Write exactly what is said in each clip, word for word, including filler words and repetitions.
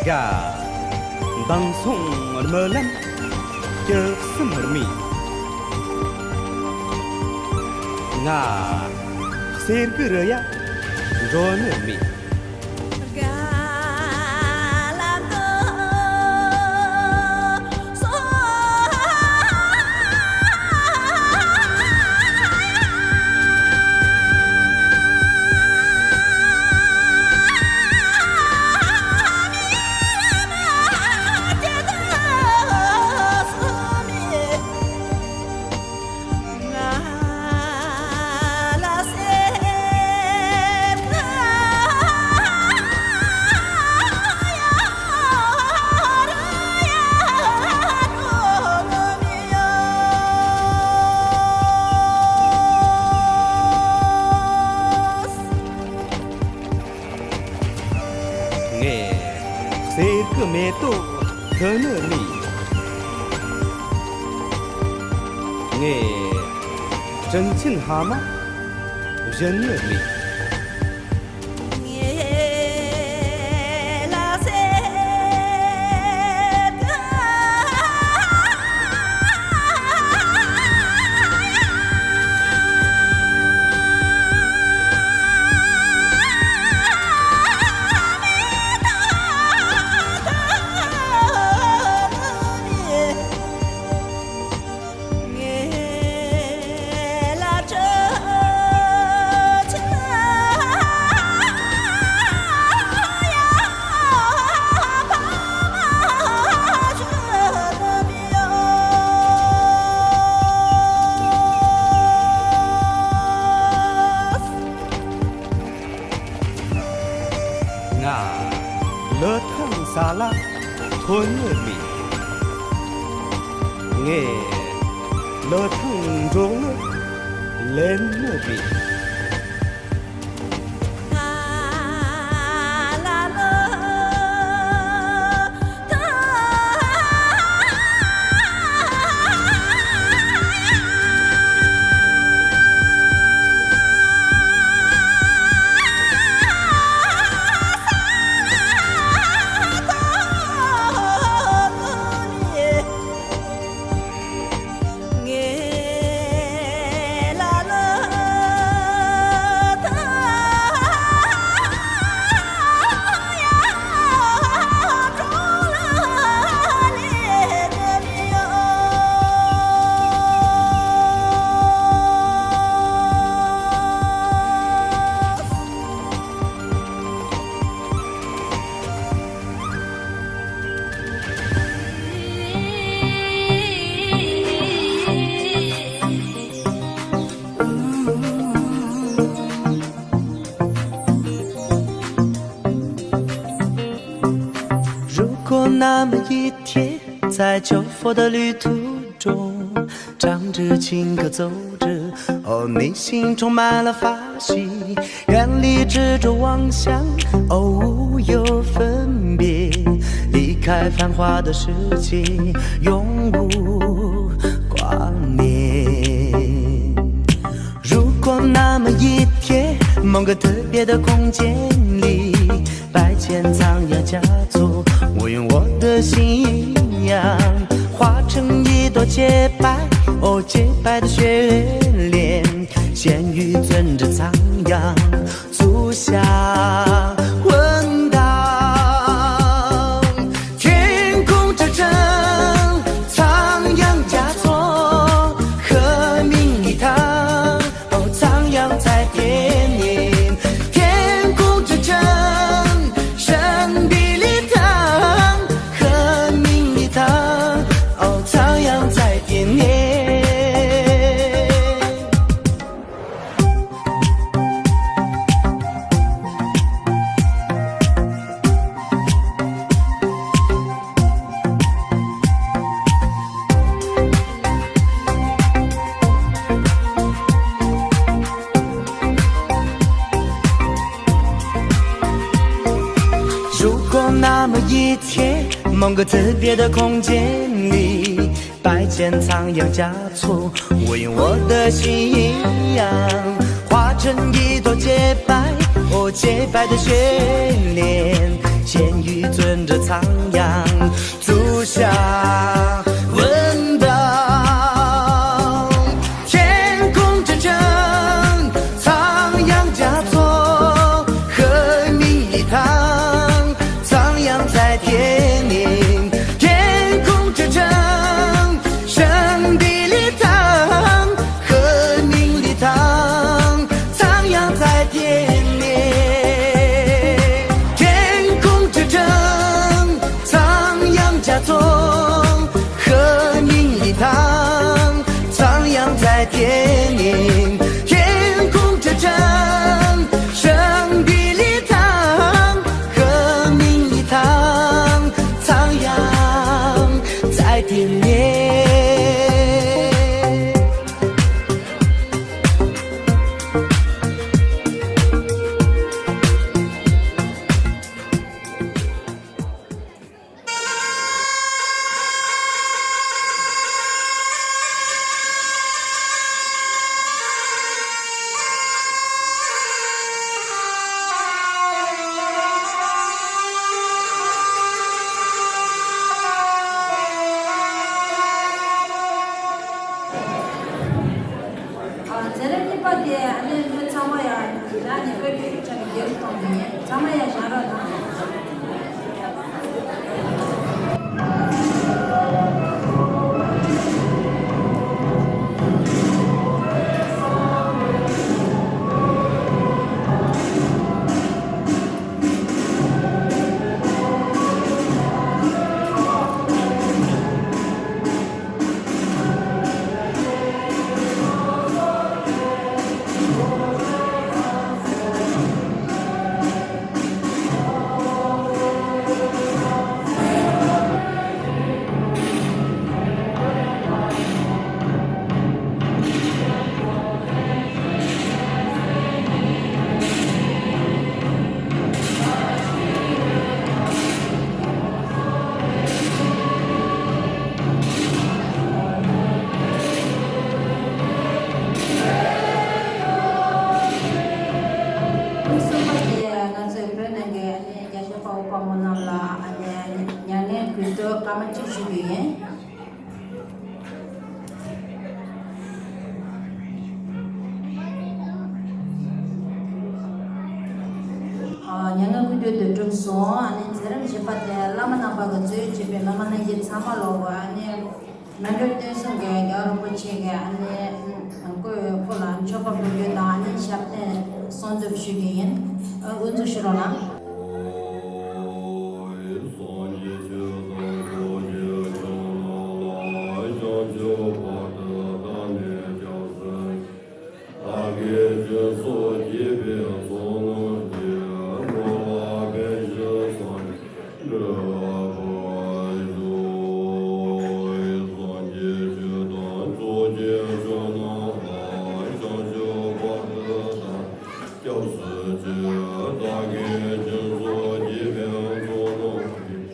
དགའ། མདང་སོང་རྨི་ལམ་སྐྱིད་གསུམ་རྨིས། ང་གསེར་གི་རི་ཡ་འགྲོ་ནི་རྨིས། ངས་གསེར་གྱི་མེ་ཏོག་ཐོན་ནི་རྨིས། ངས་དྲིན་ཆེན་ཕ་མ་བཞེས་ནི་རྨིས། ང་ལི་ཐང་ས་ལ་ཐོན་ནི་རྨིས། ངས་ལི་ཐང་འབྲོག་གླུ་ལེན་ནི་རྨིས།如果那么一天，在秋风的旅途中，唱着情歌，走着，哦，你心充满了欢喜，远离执着妄想，哦，无有分别，离开繁华的世界，永无挂念。如果那么一天，某个特别的空间里， 百千仓央嘉措，我用我的信仰化成一朵洁白，哦，洁白的雪莲，献于尊者仓央，足下问道。天空之城，仓央嘉措，和鸣一堂。 哦，仓央在天边，天空之城，神秘礼堂，和鸣礼堂。哦，仓央在天边。 如果那么一天，某个特别的空间里，拜见仓央嘉措，我用我的信仰化成一朵洁白，哦，洁白的雪莲，监狱尊者仓央足下问道，天空之城，仓央嘉措，和名礼堂，仓央在天庭，天空之城，圣地礼堂，和名礼堂。 仓央在天边，天空之城，仓央嘉措，和名礼堂，仓央在天边，天空之城，圣地礼堂，和名礼堂，仓央在天边。 ཨ། མཛད་རིམ་གཉིས་པ་དེ་ཨ་ནི་མི་ཚང་མ་ཡང་ཡང་ནས་བོད་ཀྱི་ཤུགས་ཆེན་པོས་རྒྱས་སུ་གཏོང་གི་ཡིན། ཚང་མ་ཡང་བཞེངས་རོགས་གནང་། གསུམ་པ་དེ་ང་ཚོའི་བོད་ནང་གི་ཨ་ནི་རྒྱལ་གཞུང་དཔའ་བོ་དཔའ་མོ་རྣམས་ལ་ཨ་ནི་མྱ་ངན་གུས་འདུད་སྐར་མ་གཅིག་ཞུ་རྒྱུ་ཡིན། ཨ། མྱ་ངན་གུས་འདུད་དེ་གྲུབ་སོང་། ཨ་ནི་མཛད་རིམ་བཞི་པ་དེ་བླ་མ་རྣམ་པ་གིས་གཙོས་བྱས་པའི་བླ་མ་རྣམས་ཀྱིས་ཚང་མ་ལོག་གོ། ཨ་ནི་མཎྜལ་བསྟན་སྲུང་གི་རྒྱལ་བ་རིན་པོ་ཆེ་གི་ཨ་ནི་སྐུ་སྐུ་ལ་མཆོད་པ་འབུལ་རྒྱུ་དང་། ཨ་ནི་ཞབས་བརྟན་གསོལ་འདེབས་ཞུ་རྒྱུ་ཡིན། ཨ། དབུ་འཛུགས་ཞུ་རོགས་གནང་། སངས་རྒྱས་ཆོས་དང་ཚོགས་ཀྱི་མཆོག་རྣམས་ལ། བྱང་ཆུབ་བར་དུ་བདག་ནི་སྐྱབས་སུ་མཆི། བདག་གིས་སྦྱིན་སོགས་བགྱིས་པའི་ཚོགས་རྣམས་ཀྱིས། འགྲོ་ལ་ཕན་ཕྱིར་སངས་རྒྱས་འགྲུབ་པར་ཤོག། སངས་རྒྱས་ཆོས་དང་ཚོགས་ཀྱི་མཆོག་རྣམས་ལ། བྱང་ཆུབ་བར་དུ་བདག་སྐྱབས་སུ་མཆི། བདག་གིས་སྦྱིན་སོགས་བགྱིས་པའི་ཚོགས་རྣམས་ཀྱིས།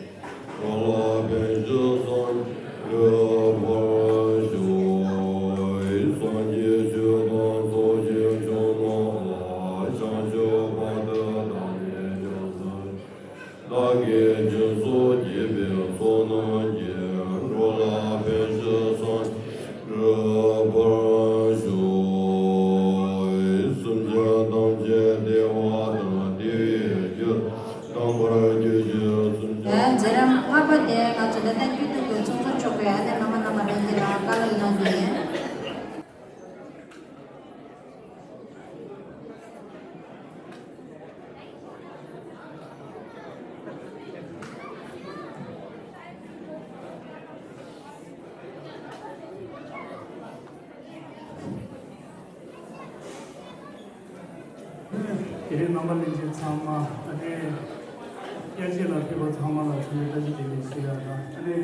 འགྲོ་ལ་ཕན་ཕྱིར་སངས་རྒྱས་འགྲུབ་པར་ཤོག། སངས་རྒྱས་ཆོས་དང་ཚོགས་ཀྱི་མཆོག་རྣམས་ལ། བྱང་ཆུབ་བར་དུ་བདག་ནི་སྐྱབས་སུ། བདག་གིས་སྦྱིན་སོགས་བགྱིས་པའི་ཚོགས་རྣམས་ཀྱིས། འགྲོ་ལ་ཕན་ཕྱིར་སངས་རྒྱས་འགྲུབ་པར་ཤོག། སེམས་ཅན་ཐམས་ཅད་བདེ་བ་དང་བདེ་བའི་རྒྱུ་དང་། དམ་པར་གྱུར་ཅིང་སེམས་ཅན། མཛད་རིམ་ལྔ་པ་དེ་ང་ཚོ་ད་ལྟ་བརྒྱུད་འདུག་གི་ཚོགས་གཙོ་མཆོག་གིས་ཨ་ནི་བླ་མ་རྣམ་པ་ལྷན་རྒྱས་ལ་བཀའ་སློབ་གནང་རྒྱུ་ཡིན། དེ་རིང་རྣམ་པ་ལྷན་རྒྱས་ཚང་མ་ཨ་ནི་དབྱར་སྐྱིད་ལ་ཕེབས་པ་ཚང་མ་ལ་འཚམས་འདྲི་བཀྲ་ཤིས་བདེ་ལེགས་ཞུ་ཡ་དང་། ཨ་ནི་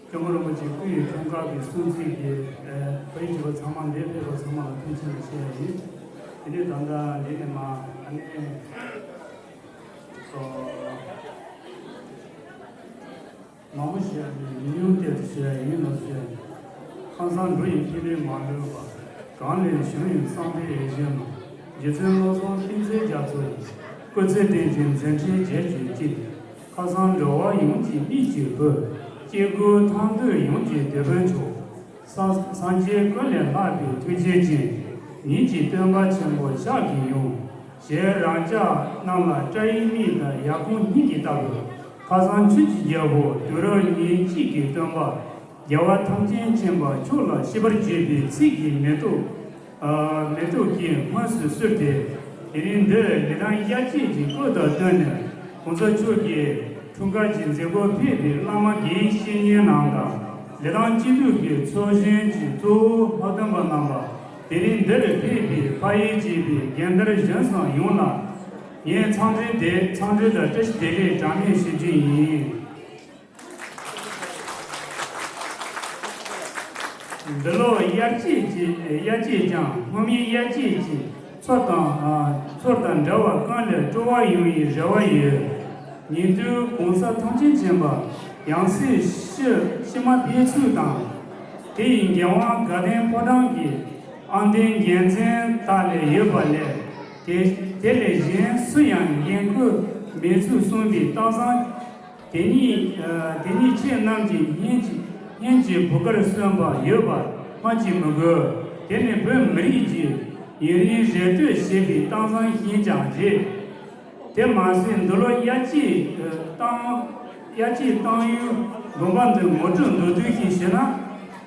སྐྱབས་མགོན་རིན་པོ་ཆེ་སྐུ་ཡི་འཁྲུངས་སྐར་གྱི་སྲུང་བརྩི་གིས་ཨ་བོད་ཡིག་གཅེས་པ་ཚང་མ་འདིར་ཕེབས་པ་ཚང་མ་ལ་ཐུགས་རྗེ་ཆེ་ཞུ་ཡ་ཡིན། དེ་ནས་ད་ལྟ་འདི་ནས་མར་ཨ་ནི་ཨོ། མང་པོ་ཞིག་ཨ་ནི་ཉུང་ཉུང་དེ་ཞུ་ཡ་ཡིན་ལ་ཞུ་ཡ་ཡིན། ཁང་བཟང་འབྲུ་ཡི་ཐིག་ལེ་མ་ལུས་པ། གང་ལས་བྱུང་ཡི་བསམ་འཕེལ་ཡིད་བཞིན་ནོར། རྗེ་བཙུན་བློ་བཟང་ཏིང་འཛིན་རྒྱ་མཚོ་ཡི། སྐུ་ཚེ་བརྟན་ཅིང་མཛད་འཕྲིན་རྒྱས་གྱུར་ཅིག། ཁ་སང་འགྲོ་བ་ཡོངས་ཀྱི་མིག་གི་བུ། སྐྱེ་དགུའི་ཐང་སྟོད་ཡོངས་ཀྱི་དེད་དཔོན་མཆོག། སངས་སངས་རྒྱས་ཀུན་ལས་ལྷག་པའི་ཐུགས་རྗེ་ཅན། ཉིད་ཀྱི་སྟོན་པ་ཆེན་པོ་ཕྱག་གི་ཡུམ། ཞལ་རང་ཅག་རྣམས་ལ་སྐྲ་ཡི་མིག་དང་ཡར་ཁུང་སྙིང་གི་ལྟ་བུ། ཁ་སང་ཆོས་ཀྱི་རྒྱལ་པོ་དུས་རབས་ཉེར་གཅིག་གི་སྟོན་པ། རྒྱལ་བ་ཐམས་ཅད་མཁྱེན་པ་མཆོག་ལ་ཤིས་པར་བརྗོད་པའི་ཚིག་གི་མེ་ཏོག་ཨ་མེ་ཏོག་གིས་སྔོན་དུ་བསུས་ཏེ། དེ་རིང་འདིར་ལི་ཐང་དབྱར་སྐྱེས་ཀྱི་སྐོར་དང་བསྟུན་ནས་གོང་ས་མཆོག་གི་འཁྲུངས་སྐར་གྱི་མཛད་སྒོར་ཕེབས་པའི་བླ་མ་དགེ་བའི་བཤེས་གཉེན་རྣམས་དང་། ལི་ཐང་སྐྱིད་སྡུག་གི་ཚོགས་གཞོན་གྱི་གཙོ་བོ་ལྷ་སྟོན་པ་རྣམ་པ། དེ་རིང་འདིར་ཕེབས་པའི་ཕ་ཡུལ་གཅེས་པའི་རྒན་དར་གཞོན་བསམ་ཡོངས་ལ། ངས་འཚམས་འདྲི་དེ་འཚམས་འདྲི་དང་བཀྲ་ཤིས་བདེ་ལེགས་གྲངས་མེད་ཞུ་རྒྱུ་ཡིན། འདི་ལོ་དབྱར་སྐྱེས་ཀྱི་དབྱར་སྐྱེས་ཀྱང་སྔོན་མའི་དབྱར་སྐྱེས་ཀྱི་ཚོར་དང་ཚོར་དང་འདྲ་བར་རྐང་ལས་སྤྲོ་བ་ཡོང་བའི་རེ་བ་ཡོད། ཉེ་དུས་གོང་ས་ཐམས་ཅད་མཁྱེན་པ་ཡང་སྲིད་ཕྱི་ཕྱི་མ་ཕེབས་ཚུལ་དང་། དེ་ཡི་འགན་དབང་དགའ་ལྡན་ཕོ་བྲང་གི་ཨང་དོན་འགན་འཛིན་དག་ལས་ཡོད་པ་ལས། དེ་དེ་ལས་གཞན་སུ་ཡང་འགན་ཁུར་མེད་ཚུལ་གསུངས་པའི་སྟག་ཚང་། དེ་ཉིད་དེ་ཉིད་ཁྱེད་རྣམས་ཀྱི་སྙན་གྱི་སྙན་གྱི་བུ་གར་སོན་པ་ཡོད་པ་སྨྲ་ཅི་མི་དགོས། དེ་ནི་བོད་མི་རིགས་ཀྱི་ཡུན་རིང་རེ་ལྟོས་བྱེད་པའི་སྟག་ཚང་ཞིག་ཀྱང་རེད། དེ་མ་ཟད་འདི་ལོ་དབྱར་སྐྱེས་བཏང་དབྱར་སྐྱེས་བཏང་ཡུལ་དགོན་པ་འདི་ངོ་སྤྲོད་མདོར་བསྡུས་ཤིག་ཞུས་ན།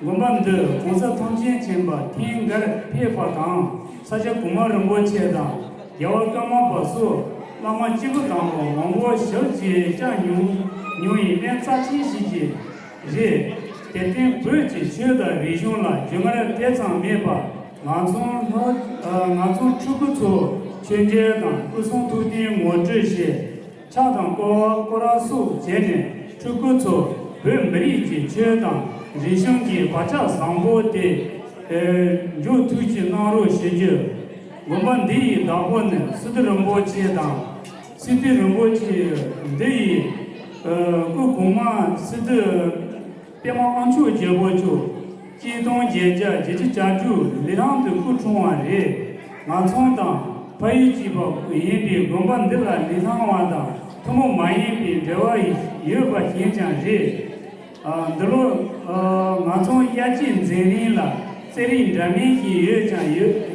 དགོན་པ་འདི་གོང་ས་ཐམས་ཅད་མཁྱེན་པ་ཐེངས་འགར་ཕེབས་པ་དང་། ས་སྐྱ་གོང་མ་རིན་པོ་ཆེ་དང་། རྒྱལ་བ་ཀརྨ་པ་སོགས་བླ་མ་སྐྱེས་བུ་དམ་པ་མང་པོ་ཞབས་ཕྱི་བཅར་མྱོང་མྱོང་བའི་གནས་རྩ་ཆེན་ཞིག་ཀྱང་རེད། དེར་བརྟེན་བོད་ཀྱི་ཆོས་དང་རིག་གཞུང་ལ་རྒྱུས་མངའ་དེ་ཙམ་མེད་པ། ང་ཚོ་ལྷོ་ང་ཚོ་ཕྲུ་གུ་ཚོ་མཆོད་མཇལ་དང་སྐུ་གསུང་ཐུགས་རྟེན་ངོ་སྤྲོད་བྱས། ཕྱག་དང་སྐོར་བ་སྐོར་ར་སོགས་བྱས་ནས་ཕྲུ་གུ་ཚོ་བོད་མི་རིགས་ཀྱི་ཆོས་དང་རིག་གཞུང་གི་བག་ཆགས་བཟང་པོ་དེ་འཇོག་ཐུབ་ཅིག་གནང་རོགས་ཞུ་རྒྱུ། དགོན་པ་འདི་ཡི་བདག་པོ་ནི་སི་ཏུ་རིན་པོ་ཆེ་དང་། སི་ཏུ་རིན་པོ་ཆེ་འདི་ཡི་སྐུ་གོང་མ་སི་ཏུ་པདྨ་དབང་ཕྱུག་རྒྱལ་པོ་མཆོག་གཅིག་སྟོང་བརྒྱད་བརྒྱ་བརྒྱད་ཅུ་གྱ་དྲུག་ལི་ཐང་དུ་སྐུ་འཁྲུངས་པ་རེད། ང་ཚོ་དང་ཕ་ཡུལ་གཅིག་པ་ཡིན་པའི་དགོན་པ་འདི་ལ་ལི་ཐང་བ་དང་ཐུན་མོང་མ་ཡིན་པའི་འབྲེལ་བ་ཡོད་པ་ཞིག་ཀྱང་རེད། ཨ། འདི་ལོ་ཨ། ང་ཚོ་དབྱར་སྐྱེས་མཛད་རིམ་ལ་རྩེད་རིགས་འདྲ་མིན་ཞིག་ཡོད་ཀྱང་ཡོད།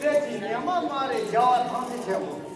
ཟས་ཀྱི་ཉི་མ་མ་རེད། རྒྱལ་བ་ཐམས་ཅད་མཁྱེན་པ།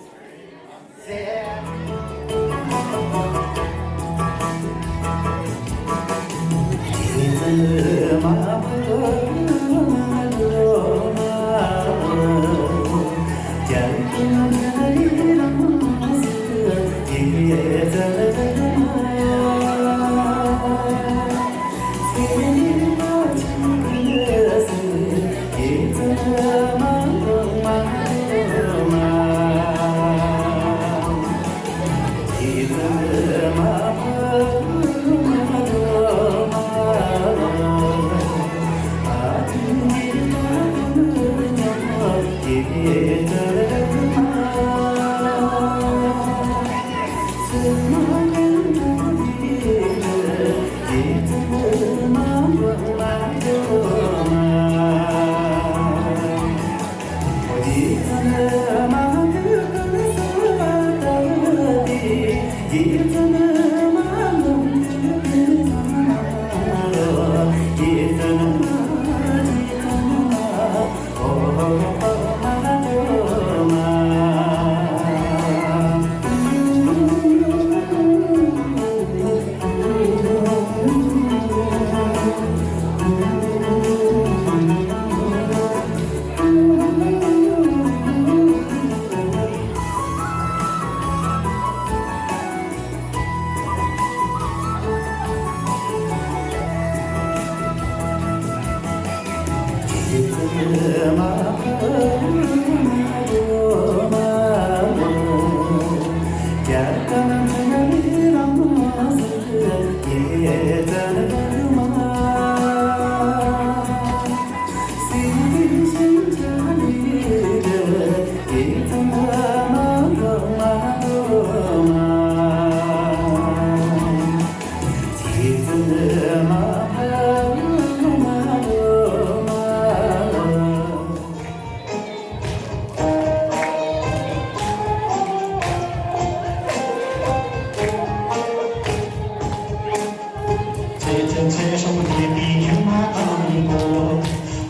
ཆེ་ཆེ་ཆེ་སྲོག་བརྗེ་བའི་ཉི་མ་དང་པོ།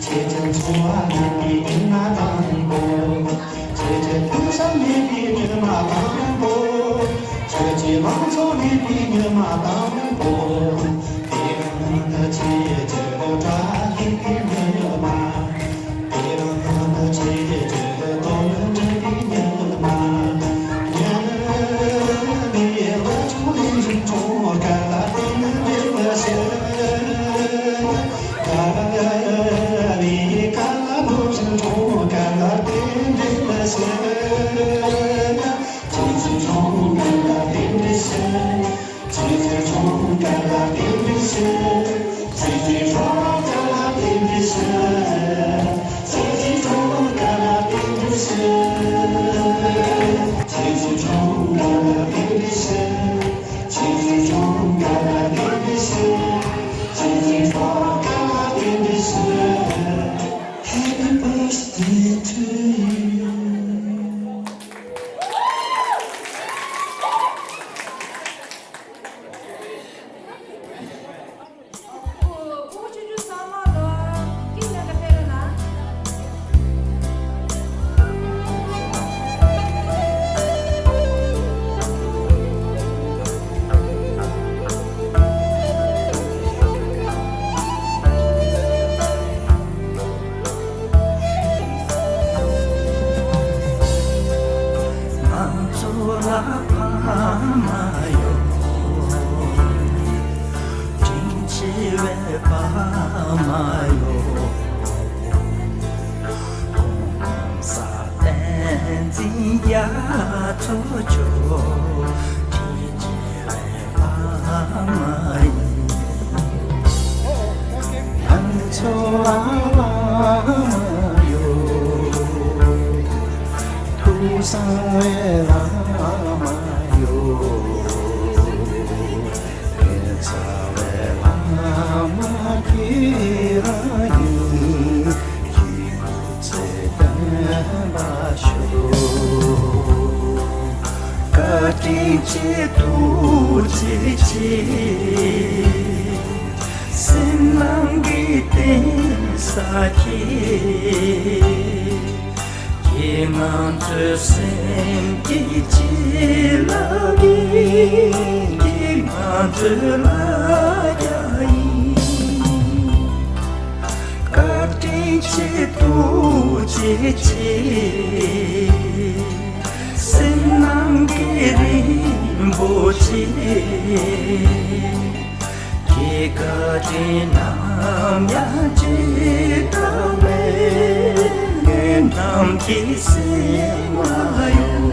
ཆེ་ཆེ་འཚོ་བ་བརྗེ་བའི་ཉི་མ་དང་པོ། ཆེ་ཆེ་ཕུགས་བསམ་མེད་པའི་ཉི་མ་དང་པོ། ཆེ་ཆེ་ལང་ཚོ་མེད་པའི་ཉི་མ་དང་པོ། དེ་རིང་འདི་ཆེ་ཆེ་གོ་ཁྲ་ཡིན་པའི་ཉི་ བའི་བ་མ་ཡོ། ས་བསྟན་འཛིན་རྒྱ་མཚོ་མཆོག་དྲིན་ཆེ་བའི་བ་མ་ཡིན། ང་ཚོ་བ་མ་ཡོ། ཐུགས་གསང་བའི་བླ་མ་ཡོད། ངེད་ཚ་བའི་བླ་མ་ཁྱེད་རང་ཡིན། ཁྱེད་སྐུ་ཚེ་བརྟན་པར་ཤོག་བཀའ་དྲིན་ཆེ་ཐུགས་རྗེ་ཆེ། སེམས་ནང་གི་བརྟེན་ས་ཁྱེད། ཁྱེད་ང་ཚོའི་སེམས་ཀྱི་བྱིན་རླབས་ཡིན། ཁྱེད་ང་ཚོའི་ལ་རྒྱ་ཡིན། བཀའ་དྲིན་ཆེ་ཐུགས་རྗེ་ཆེ། སེམས་ནང་གི་རིན་པོ་ཆེ། ཁྱེད་བཀའ་དྲིན་ནམ་ཡང་བརྗེད་ཐབས་མེད། ངའི་ནམ་མཁའི་སེམས་ལ་ཡོད།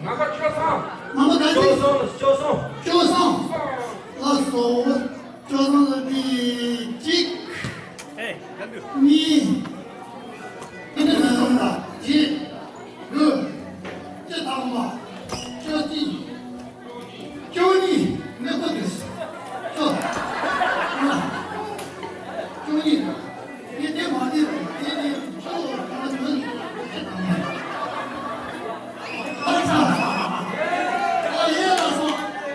ང་ཁ་སྐྱོ་སོང་། ང་ཁ་ག་ཅི། སྐྱོ་སོང་། སྐྱོ་སོང་། སྐྱོ་སོང་། ལགས་སོ། སྐྱོ་སོང་ལ་དེ་གཅིག་ཨེ། གཉིས། ཨེ་ནས་སོང་ལ་གཅིག་དགུ། བཅུ་ཐམ་པ། བཅུ་གཅིག་བཅུ་གཉིས། ནས་ཁོ་དེ་བཅུ། བཅུ་གཉིས། དེ་དེ་མ་དེ་དེ་དེ་བཅུ་གང་ལ་དོན་དེ་དང་། ཨ་ཚ། ཨ་ཡེ་ལ་སོ།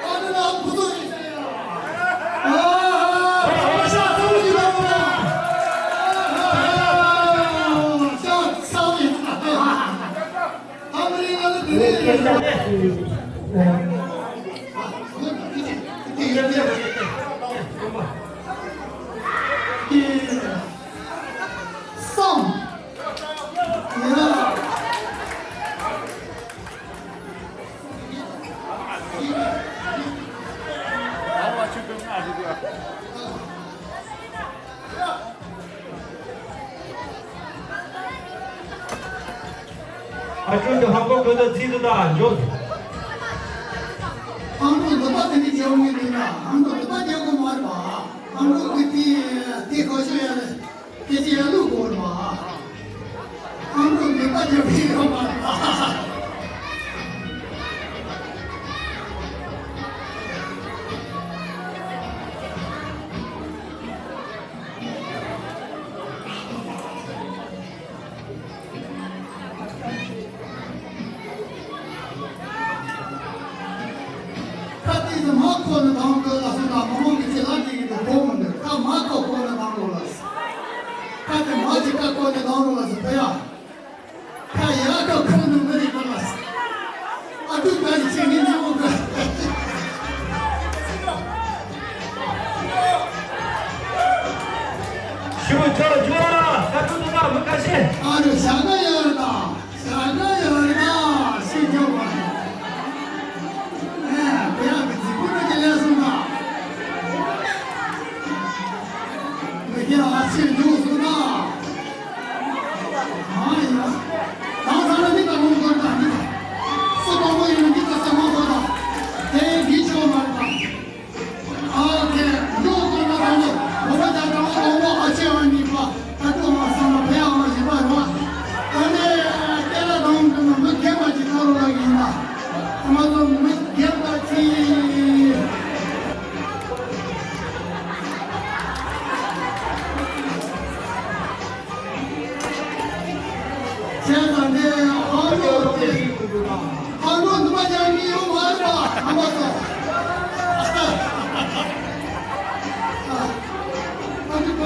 ཨ་ནི་ལ་བུ་ཚོ་ཡེ་ཤ་ཡ། ཨ་ཤ་ཚ་བུ་ཅི་ལ་བུ་ལ། ཤ་ཚ་བུ་ཡེ་ཚ། ཨ་ཅོ་དེ་ཧམ་པ་ཁོ་ད་རྩིས་དུ་ད་འཇོག་ཨང་ཀྲོ་འདི་པ་དེ་ནི་རྒྱལ་བོ་ངས་འདུག་ན། ཨང་ཀྲོ་འདི་པ་རྒྱལ་བོ་མ་རེད་པ། ཨང་ཀྲོ་གི་དེ་དེ་ཁ་ཤོ་ཡ་ལ་དེ་ཅི་ཡ་ལུག་གོ་རེད་པ། ཨང་ཀྲོ་འདི་པ་རྒྱལ་བོ་ཡོད་མ་རེད་པ། མ་ཁོ་ནས་དང་དོན་ལ་སོང་ན་མི་མང་གི་ཆེད་ལ་དེ་གི་དུ་གོ་མི་འདུག་ཁ་མ་ཁོ་ཁོ་ནས་དང་དོན་ལ་སོང་། ཁ་དེ་མ་ཅིག་ཁ་ཁོ་ནས་དང་དོན་ལ་སོང་། ཕ་ཡ། ཁ་ཡ་ཁ་ཁོ་ནས་མི་རིགས་ཁ་ལ་སོང་། ཨ་དུ་ག་ཡི་ཆེད་ངན་ཉོ་གི། ཞུ་ཆོག་ཆོག་ལ་ད་དུ་དུ་མ་མི་ཁ་ཤས། ཨ་རུ་ཤ་ག་ཡ་ར་ད། ཤ་ག་ཡ་ར་ད་ཤི་རྒྱག་པ། ཨེ་བེ་ཡ་གི་རྫིག་པོ་ར་གི་ལས་སོང་ད། མི་རྒྱ་ཨ་ཤི་རྒྱུག་སོང་ད། ཨ་ཡ། ད་ས་ལ་མི་ད་མོ་གོ་ད་མི་ད། སུ་གོ་མོ་ཡིན་མི་ད་ས་མོ་གོ་ད། དེ་ཡིན་མི་ཆོག་མ་རེད་ད། ཨ་ཁེ། ལོ་གོང་མ་དང་པོ་ལོ་མ་ཅག་དང་པོ་གོང་མ་ཨ་ཆེ་ཨ་གཉིས་པ་ད་ཏུ་ཨ་སང་ལ་ཕེ་ཨ་བཞི་པ་རེད་བ། ཨ་ནེ་སྐད་ལ་དང་པོ་མི་རྒན་པ་ཅིག་ཁ་རོ་ལ་ཡིན་ན། ང་ཚོ་མི་རྒན་པ་ཅིག་བྱས་ཙང་ནས་ཨ་ལོ་དེ། ཨ་ནོ་ནུ་མ་ཅང་གི་ཡོང་བ་རེད་པ། ཨ་མ་སོ། ཨ་ནི་པ།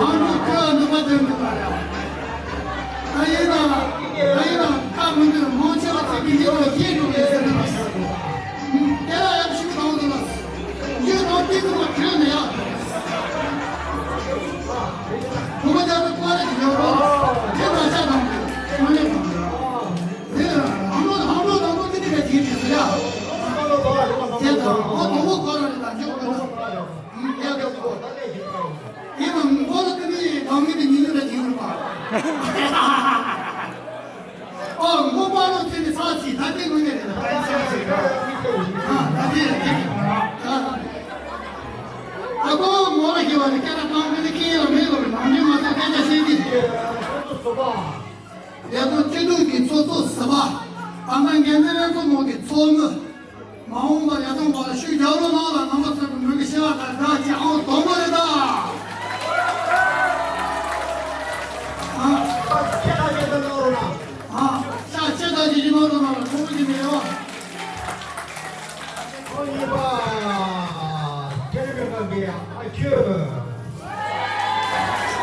ཨ་ནོ་ཁ་ནུ་མ་ཅང་གི་པ་རེད། ཨ་ཡེ་ན། ཨ་ཡེ་ན་ཁ་མི་འདུག་མོ་ཆེ་བ་ཚེ་གི་ཡེ་ནོ་ཡེ་ནོ་ཡེ་ཟེར་ནི་པ། དེ་ལ་ཡག་ཤི་གི་དང་དུ་ལ། ཡོད་དང་དེ་ཚོ་བྲོས་ནས་ཡག་བུ་མོ་རྒྱ་མི་ཀོ་རེ་ཡོད་རོགས། དེ་མ་བྱ་དང་དུ་མ་ལེན་དང་དུ། དེ་ཧང་ལོ་ཧང་ལོ་དང་པོ་དེ་ནི་ག་ཅིག་དེ་ཚོ་ཡག་དེ་དང་ཨོ་དང་པོ་ཁོ་རང་རེ་དང་འཇོག་དགོས་ན། ཡག་ཡག་གོ། དེ་མ་མགོ་ལ་ཀི་ནི་གང་གི་དེ་ཉིན་ནི་རེ་ཅིག་ཡོད་པ། ཨོ་མགོ་པ་ལོ་ཚེ་ནི་ས་ཚི་ད་དེ་ངོས་ནས་རེད་ད་ཡིན་ས་ཚི། ཨ་ད་དེ་རེད་དེ། ཨ་ཁོ་མོ་ལ་ཤེས་པ་ནི་སྐད་ན་གཏོང་གི་ནི་ཁྱི་ཡིན་ལ་མེད་ལ་ནང་མི་མ་གཏོགས་སྐད་ཆ་བཤད་ཀྱི་རེད། ལས་དོན་སྤྱི་འཐུས་ཀྱི་ཚོགས་གཙོ་ཟུར་པ། ཨ་མ་འགན་འཛིན་ལས་ཁུངས་ནང་གི་ཚོགས་མི། མ་འོངས་པར་ཡར་ཐོན་པ་ལ་ཤུགས་རྒྱག་རོགས་གནང་ལ་རྣམ་པ་ཚོ་གི་མོས་གུས་ཞུ་བ་དང་སྦྲགས་ཀྱི་ཨང་དང་པོ་རེད་ད། ཨ། ཤ་ཆེ་དག་ཅིག་གནང་རོགས་གནང་། ཨ། ཤ་ཆེ་དག་ཅིག་གནང་རོགས་གནང་ལ་ཁོང་ཚོ་གི་མེད་པ། ཁོང་གཉིས་པ། ཁྱེད་རང་གི་ཨ་ཁྱོད།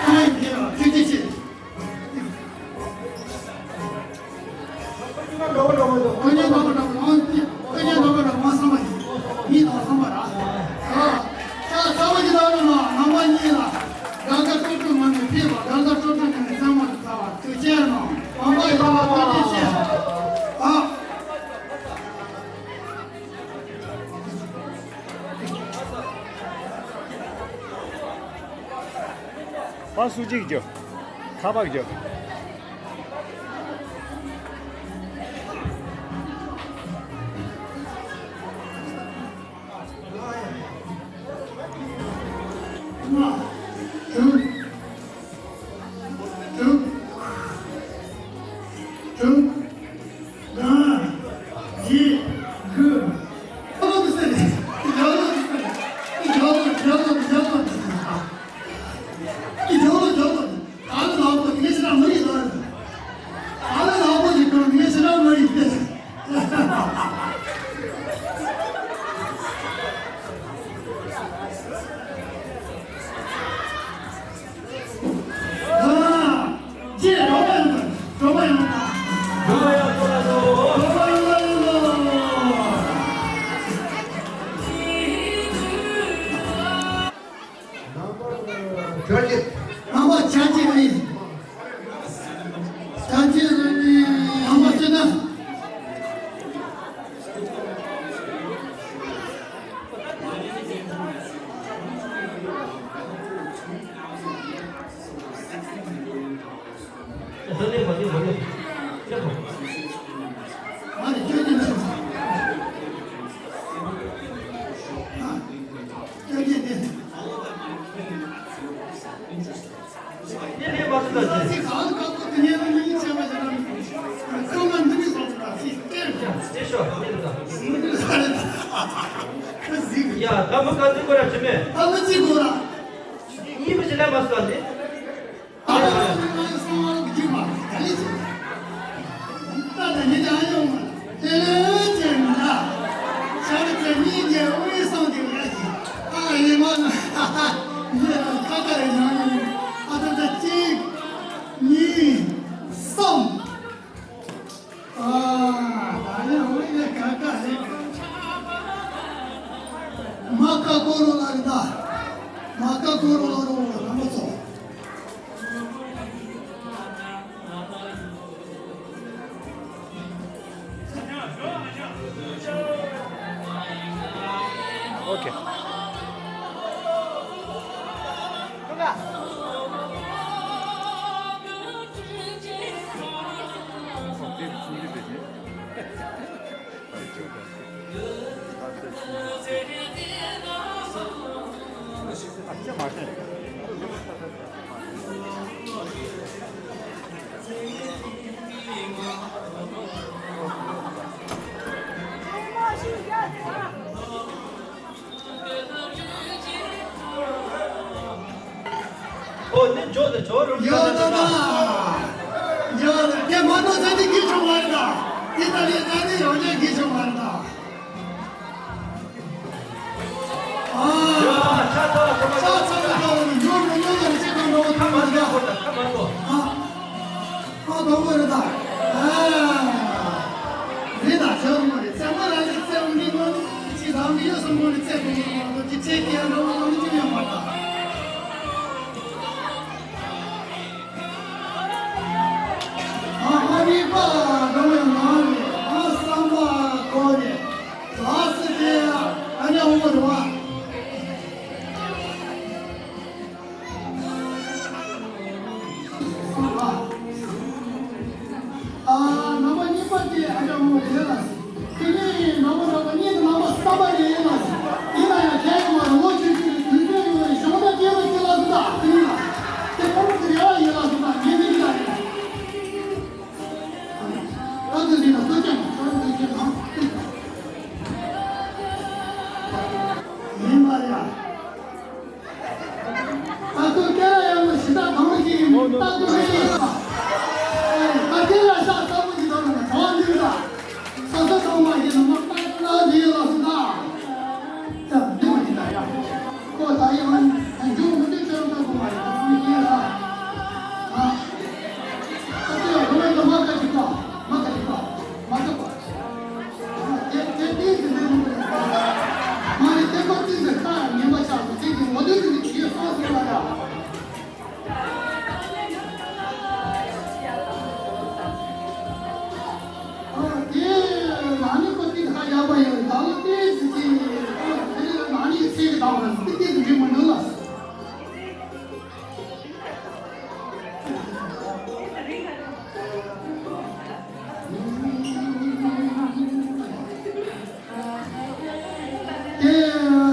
ཨ་ཡིན་ཁྱོད་ཁྱོད་ཀྱི་ཆེད། ཀུན་མཁྱེན་འགྲོ་བ་འགྲོ་བ་འདུག་ཀུན་མཁྱེན་འགྲོ་བ་འགྲོ་བ་ཀུན་མཁྱེན་འགྲོ་བ་འགྲོ་བ་བསམ་པ་ཡིན། མི་དང་བསམ་པ་ར། ཨ། ས་ས་བ་ཅི་ལ་ལ་ལ་ནང་པ་གཉིས་ལ། དགའ་དགའ་སྤྲོ་སྤྲོ་ངང་ནས་ཕེབས་པ་དགའ་དགའ་སྤྲོ་སྤྲོ་ངང་ནས་བསམ་པ་དུ་ཚ་བ་དུ་བཅས་རྣམས་ནང་པ་ཡོད་པ་ཐུགས་རྗེ་ཆེ། ཨ། པ་སུ་གཅིག་རྒྱབ། ཁ་པར་རྒྱབ། དྲུག་དྲུག་ལྔ། བརྒྱད། དགུ། ཡག་ལོ་དུ་ཟེར། ཡག་ལོ་དུ་ཟེར། ཡག་ལོ་ཡག་ལོ་ཡག་ལོ་དུ་ཟེར། ཡག་ལོ་ཡག་ལོ་དུ། ད་ལོ་ལག་པ་ངས་ཕྱི་ནང་མ་ཡིན་ལ། ད་ལོ་ལག་པ་ཡིན་གང་ངས་ཕྱི་ནང་མ་ཡིན་ཏེ། ཨ། ཅེས་རོགས་པ་ཡོང་དང་། རོགས་པ་ཡོང་དང་། རོགས་པ་ཡོང་དང་། རོགས་པ་ཡོང་དང་། རྣམ་པ་བཅོ་བརྒྱད། རྣམ་པ་བཅོ་བརྒྱད་རེད། བཅོ་བརྒྱད་རེད། རྣམ་པ་བཅོ་ལྔ། ཡ། ད་མི་ག་ཚོད་གོ་ར་ཆི་མེད། ད་མི་གཅིག་གོ་ར། གཉིས་མི་ཅི་ལ་མ་སོང་ནི། ད་ལྟ་ང་ཚོ་སོང་བ་གི་མ་ད་ལི་ཅི། ད་ད་ཉི་ཅ། ཀོ་རོ་ལ་རེད་ད། མ་ཀ་ཀོ་རོ་ལ་རོ་ར་མ་ཚོ། ཨོ་ཁེ། ཨོ་ནི་འཇོག་དང་འཇོག་རུང་ཡ་ད་ད། ཡ་ད་དེ་མ་གཏོགས་ས་ནི་གི་ཆོག་མ་རེད་ད། ཨི་ཏ་ལི་ས་ནི་ཡོང་ཆེད་གི་ཆོག་མ་རེད་ད། ཨ་ཡ་ཆ་ཚ་ལ་ཁ་མ་ཆ་ཚ་ལ་ཁ་མ་ཉོ་མི་ཉོ་ལ་ཆེད་དུ་འགྲོ་ཁ་མ་ཐུབ་པ་ཁ་མ་ཐུབ་པ། ཨ། ཨ་དོ་བོ་རེད་ད། ཨ། རེད་ད་ཆོག་མ་རེད། ཚེ་མ་རང་གི་ཚེ་འོང་གི་ནོ་ནི་ཅི་ཐང་གི་ཡོད་སོང་གོ་ནི་ཚེ་གི་ཡོད་ཀྱི་ཚེ་གི་ཡང་འགྲོ་བ་ནི་ཅི་ཡང་མ་རེད་ད། ཨ་ཨ་ནི་པ་འགྲོ་བའི་ནང་ནས་ཨ་བསམ་པ་གོ་ནས་ལགས་སེ་དེ་ཨ་ཉ་འོང་བ་རེད་བ། ཨ། ཨ། རྣམ་པ་གཉིས་པ་དེ་ཨ་ཅག་མོ་དེ་ལ། དེ་ནས་རྣམ་པ་རྣམ་པ་གཉིས་དང་རྣམ་པ་གསུམ་པ་དེ་ཡིན་ལ། ཡིན་ན་ཡང་ཁྱེད་ཀྱི་བར་ལོ་ཆུང་ཆུང་གི་དུས་ཚོད་ཡོད་པའི་ཞོགས་པ་སྐྱེས་པ་སྐྱེ་ལ་སུ་དག་དེ་ཡིན་ལ། དེ་ཁོ་རང་གི་རེ་བ་ཡིན་ལ་སུ་དག་ངེས་མེད་ཀྱི་ལ་ཡིན། ཨ་ནི་ཟིན་ན་སོ་སྐྱེ་མ་ཁྱོད་རང་དུས་ཚོད་ནང་ཡིན་པ་ཡ། ད་དུང་སྐད་ལ་ཡང་མོ་ཞི་དྲག་གང་ཞིག་ཡིན་མོ་ལྟ་དུས་མི་ཡིན་པ། ད་སྐད་ལ་ཤ་ཚ་པོ་ཞིག་དང་ནང་གྲོགས་འདུག་ད། སོ་སོ་ཚང་མ་ཡིན་ནོ་མ་ལྟ་ལ་ལས་ལ་སུ་ད། ད་འདུག་མ་ཡིན་ད་ཡ། ཁོ་ད་ཡང་མཇུག་མི་འདུག་ཁྱོད་རང་ཚོ་མ་ཡིན་ད་ཚང་མ་ཤེས་ལ། ཨ། ད་དེ་ཡང་ཁོ་རང་ཚོ་མ་ཁ་ཅིག་པ། མ་ཁ་ཅིག་པ། མ་ཁ་པ། དེ་དེ་དེ་དེ་དེ་མ་རེད། དེ་ཁོ་ཏི་ཟེར་ཁ་ངན་པ་ཆགས་སོང་། དེ་དེ་ངོ་དེ་དེ་དེ་སོང་ཟེར་བ་ཡ། ཨ་དེ་ན་ནི་ཁོ་ཏི་ཁ་ཡག་པ་ཡོད། ད་ལོ་དེ་དེ་དེ་དེ་ན་ནི་ཚེ་གི་དང་བ་དེ་དེ་དེ་འགྲིག་མ་འདུག་ལ། དེ་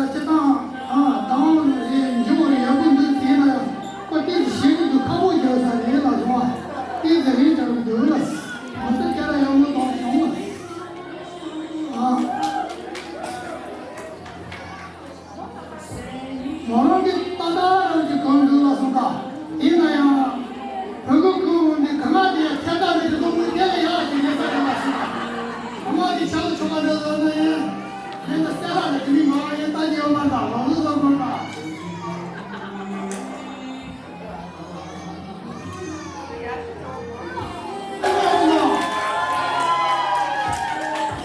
སྤྱིར་བཏང་ཨ་དང་རེད། འཇུག་རེད། ཡག་པོ་འདུག་དེ་ན་ཡང་ཁོ་ཏིག་ཞིག་འདུག་ཁ་པོ་རྒྱག་ས་རེད་ལ་སོང་བ། ཏིག་ཟ་རིན་འདྲ་པོ་འདུག་ལ། མ་ཟད་སྐད་ལ་ཡག་པོ་དང་བྱུང་བ། ཨ། མོ་རང་གི་ཏག་ཏག་རང་གི་གང་འདུག་ལ་སོང་ད། ཡིན་ན་ཡང་། བོད་ཁུལ་ཁུལ་འདི་ག་ང་དེ་ཁྱད་ལྟ་མེད་དུ་གཏོང་མུས་དེ་ལ་ཡག་ཞིག་ལས་ས་རེད་ལ་སོང་ད། ག་ང་དེ་ཆ་ལ་ཆོ་ག་འདྲ་ཟ་ན་ཡིན། ལས་ད་སེ་ལ་ལ་དེ་མི་མང་ཡིན་ལྟ་རྒྱལ་མ་ད་ལ་ལུ་ལ་མ་ད།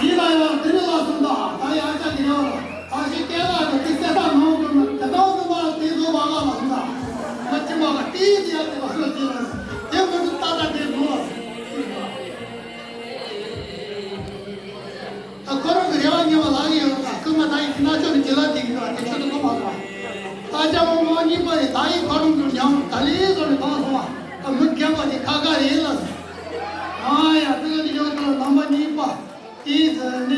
ཡིན་ལ་ཡང་དེ་ནི་ལ་སོང་ད། ད་ཡང་ཅག་གི་རེ་བ་ལ་ད་ཞིག་སྐད་ལ་གི་དེ་སེ་ད་ནང་དུ་ན་དེ་དང་དུ་མ་དེ་ཚོ་མ་ལ་ལ་སོང་ད། ང་ཅི་མ་ག་དེ་དེ་ཡ་དེ་ལ་སོ་དེ་ལ་དེ་མི་དུ་ད་ད་དེ་ནོ་ལ། ད་ཁོ་རང་གི་རེ་བ་ཉེ་བ་ལག་གི་ཡོད་ལ། སྐུ་མ་ད་ཡིན་གྱི་ན་ཆོག་ནི་ཇི་ལ་དེ་གི་ར་དེ་ཆོད་དུ་གོ་མ་གོ། ད་ཅག་མོ་མོ་གཉིས་པ་རེད། ད་ཡིན་ཁོ་རང་གི་ཉམས་ད་ལི་བཟོ་ནས་གང་སོང་བ། ད་མི་རྒན་པ་དེ་ཁ་ཁ་རེད་ལ། ཨ་ཡ་དེ་ལ་དེ་ཡོད་དུ་ལ་ནང་པ་གཉིས་པ། དེ་ཟེར་ནས་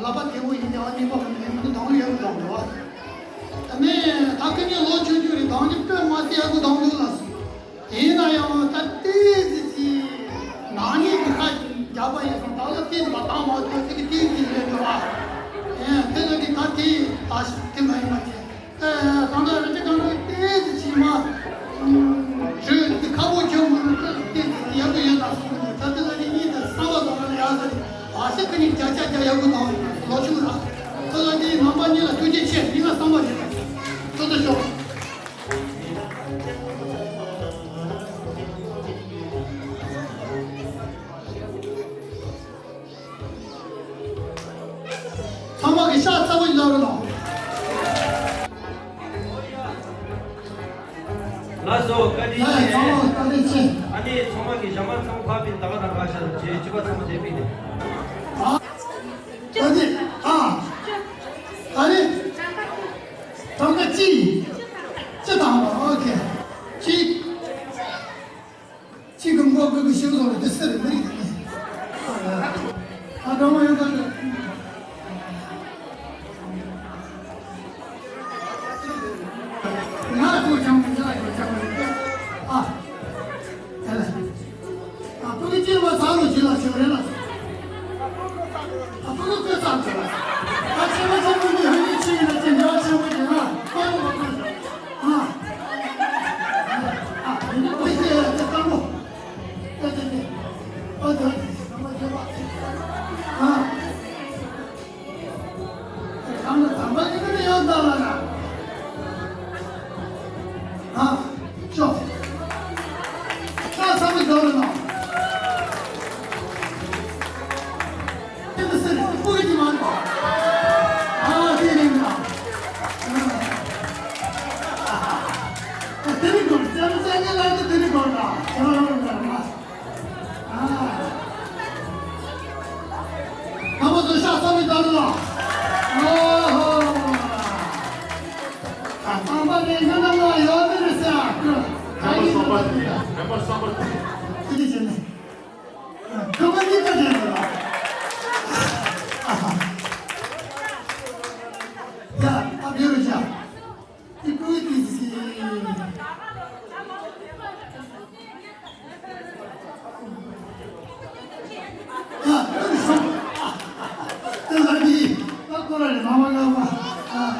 ལག་པ་དེ་བོ་ཡིན་ནས་ཨ་གཉིས་པ་གི་ནས་མི་དང་ཡོད་དུ་དང་འདྲ་བ། ད་ནས་ད་ཁི་གཉིས་ལོ་ཆུང་ཆུང་རེད། དང་གཉིས་དཔེ་མ་སྲིད་ཡག་པོ་དང་འདུག་ལ། ཡིན་ན་ཡང་ད་ལྟའི་ཟིག་གི་ནག་ཉེས་ཀྱི་ཁ་རྒྱག་པ་ཡིན་སོང་། ད་ལ་ཏིག་ཙམ་མ་བཏང་བ་ཚོ་ཏིག་ཏིག་ཙམ་ལས་འགྲོ་བ། ཨེ་དེ་ལ་ནི་ད་དེ་ད་ཞིག་དེ་མ་ཡིན་པ་བྱས། ཨེ་གང་ལྟར་རི་ཏི་གང་ལྟར་ཏིག་ཙམ་ཅིག་མ་བྱོས་ཏེ་ཁ་བོ་ཁྱོད་མ་ནུ་ཁ་ཏིག་ཙམ་ཡག་པོ་ཡོད་ན་སོང་། ད་དེ་ལ་ནི་གཉིས་དང་གསང་བ་དང་ལ་ཡག་ས་ནི་ཨ་ཤ་ཁ་ནི་རྒྱ་ཆ་རྒྱ་ཡག་པོ་དང་ལོ་ཆུང་ར། དེ་ལ་ནི་ནང་པ་གཉིས་ལ་ཐུགས་རྗེ་ཆེ། ཡིན་ན་བསམ་པ་རེད། ཐུགས་རྗེ་ཆེ། ཚང་མ་གི་ཤ་ཚ་པོ་ཡིན་ལ་རོ་ལ། ཕ་པིན་ད་ག་ན་ག་ཤ་རྗེས་ཅི་པ་ཚང་མ་དེ་པིན་ནི། ཨ། ད་ནི་ཨ། ད་ནི། གྲངས་ཀ་གཅིག་གཅིག་དང་པོ། ཨོ་ཁེ། གཅིག་གཅིག་གི་མགོ་ཀུན་གྱི་ཤིང་བཟོ་ལ་དེ་སེ་རེ་མི་རིགས་དེ་ནི། ཨ། གྲངས་མ་ཡོད་ཀ་ནི། ང་ཚོ་ཆང་མི་ཆ་ཡོད་ཆང་མི་ཨ། དེ་ལ། ཨ། ཕྲུ་གུ་སྐྱེས་པ་ཚ་ལོ་ཅི་ལ་ཞིག་རེད་ལ། ཨ། ཕྲུ་གུ་སྐྱེས་ཚར་ཅི་ལ། ཨ། ཆེ་བ་ཆེན་པོ་འདི་ཧ་ཡོད་ཆེ་ཡིན་ན་ཅི་འདྲ་ཆེན་པོ་ཡིན་ན་ཁོ་ལ་བ་ཁོ་ཨ། ཨ། ཡིན་ན་ཁོ་ཤེས་ཡ་ཅི་ལྟ་མོ། ཨ། དེ་དེ། ཨ། དེ་དེ་ནམ་པ་ཆེ་བ། ཨ། ཨ། ཨ། ཅོ། ཤ་ཚ་མི་འདོར་ནོ། དེ་ཚོ་སེར་སྤུ་གི་མ་འདུག་ཨ། དེ་རིང་ན། ཨ། དེ་རིང་གོ་ཅམ་ཅམ་ངན་ལ་དེ་དེ་རིང་གོ་ན། ཨ། ཨ། ཁ་མ་ཚོ་ཤ་ཚ་མི་འདོར་ནོ། ཨོ་ཧོ། ཨ། ཚང་མ་ནས་ང་ན་ང་ཡོད་མི་རེད་ཟེར། ཨ། ཁ་ཡིན་ནོ། ཁ་པ་སོང་པ་དེ། ཁ་པ་སོང་པ་དེ། དེ་བྱས་ནས། ཁ་པ་གཉིས་ཀ་བྱས་ནས་ལ། ཡ། ཨ། བེ་རུ་ཅག་ཏི་ཀུའི་ཏི་སི། ཡ། ཨ་རི་སོང་། ཏི་ལ་ཏི། ད་ཁོ་ར་ནི་མ་མ་ང་མ། ཨ།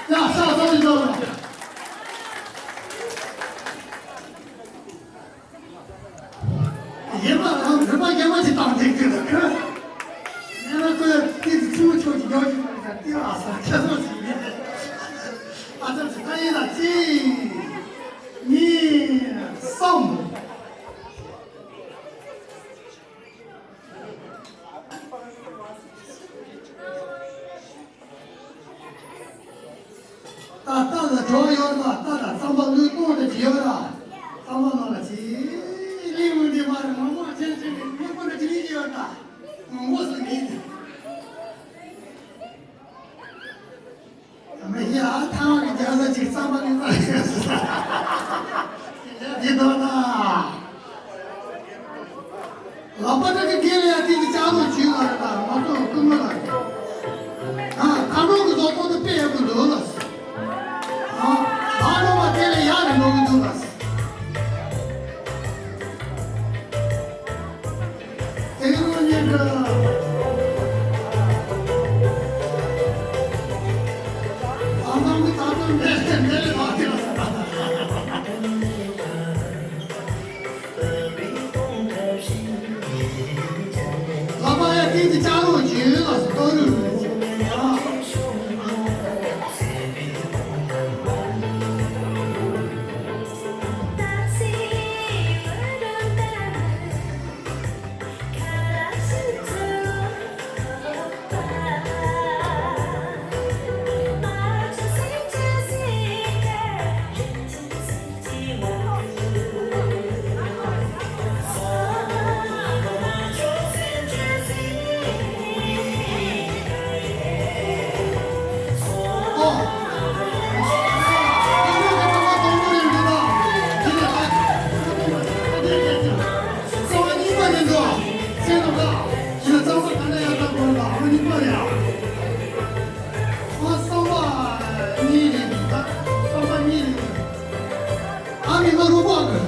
ཡ། ཤ་ཚ་མི་འདོར་ནོ། ཡིན་པ་རང་རིན་པ་རྒྱ་མ་ཅིག་བཏང་འདུག་གི་འདུག་གི། ཡིན་ན་ཁོས་ཏི་ཏི་ཆུང་ཆུང་ཅིག་ཉོ་ཅིག་ལ་ཏི་ཨ་ས་ཁྱེད་ཚོ་ཅིག་ཡིན། ཨ་ཙམ་ཅིག་ད་ཡིན་ན་གཅིག་གཉིས། གསུམ། ད་ལྟ་ལ་གྲོགས་ཡོད་ལ། ད་ལ་རྩམ་པ་ལུས་གཏོང་དེ་བྱེད་ཡོད་ལ། རྩམ་པ་ནང་ལ་ཅི་ལི་མི་འདི་མ་རེད། ང་མ་ཆེན་ཆེན་གྱི་མི་ཀུན་ལ་ཅི་ལི་ཡོད་ལ། ངོ་སུ་མིན། མི་ཡ་ཐང་གི་རྒྱ་ས་ཅིག་རྩམ་པ་ལུས་ས་ཡོད་ས། ཡ་འདི་དོ་ན། ལག་པ་དྲག་གི་དགེ་ལ་ཡ་དེ་གི་ལྕགས་ལོ་ཇུས་ལ་རེད། ད་ང་ཚོ་རྐུན་མ་ལ་རེད། ཨ། མཁའ་འགྲོ་གི་བཟོ་ཐོག་ཏུ་དཔེ་ཡག་པོ་འདུག་ལ། ཨ། བ་རོ་བ་དེ་ལ་ཡག་རེད་འགྲོ་གི་འདུག་ལ། དེ་གི་རོ་ཉེ་གི། ཨ། ནང་གི་ད་དུང་མེད་མེད་ལས་བ་དེ་ལ། ལ་པ་ཡ་ཏིང་ཏི་ཅ་ལོ་ཇི་ལ་སྟོ་རུ། ཨ། གསང་བ་གཉིས་རེད་འདུག་ད་གསང་བ་གཉིས་རེད་འདུག་ཨ་མི་མ་རུ་པ་གི།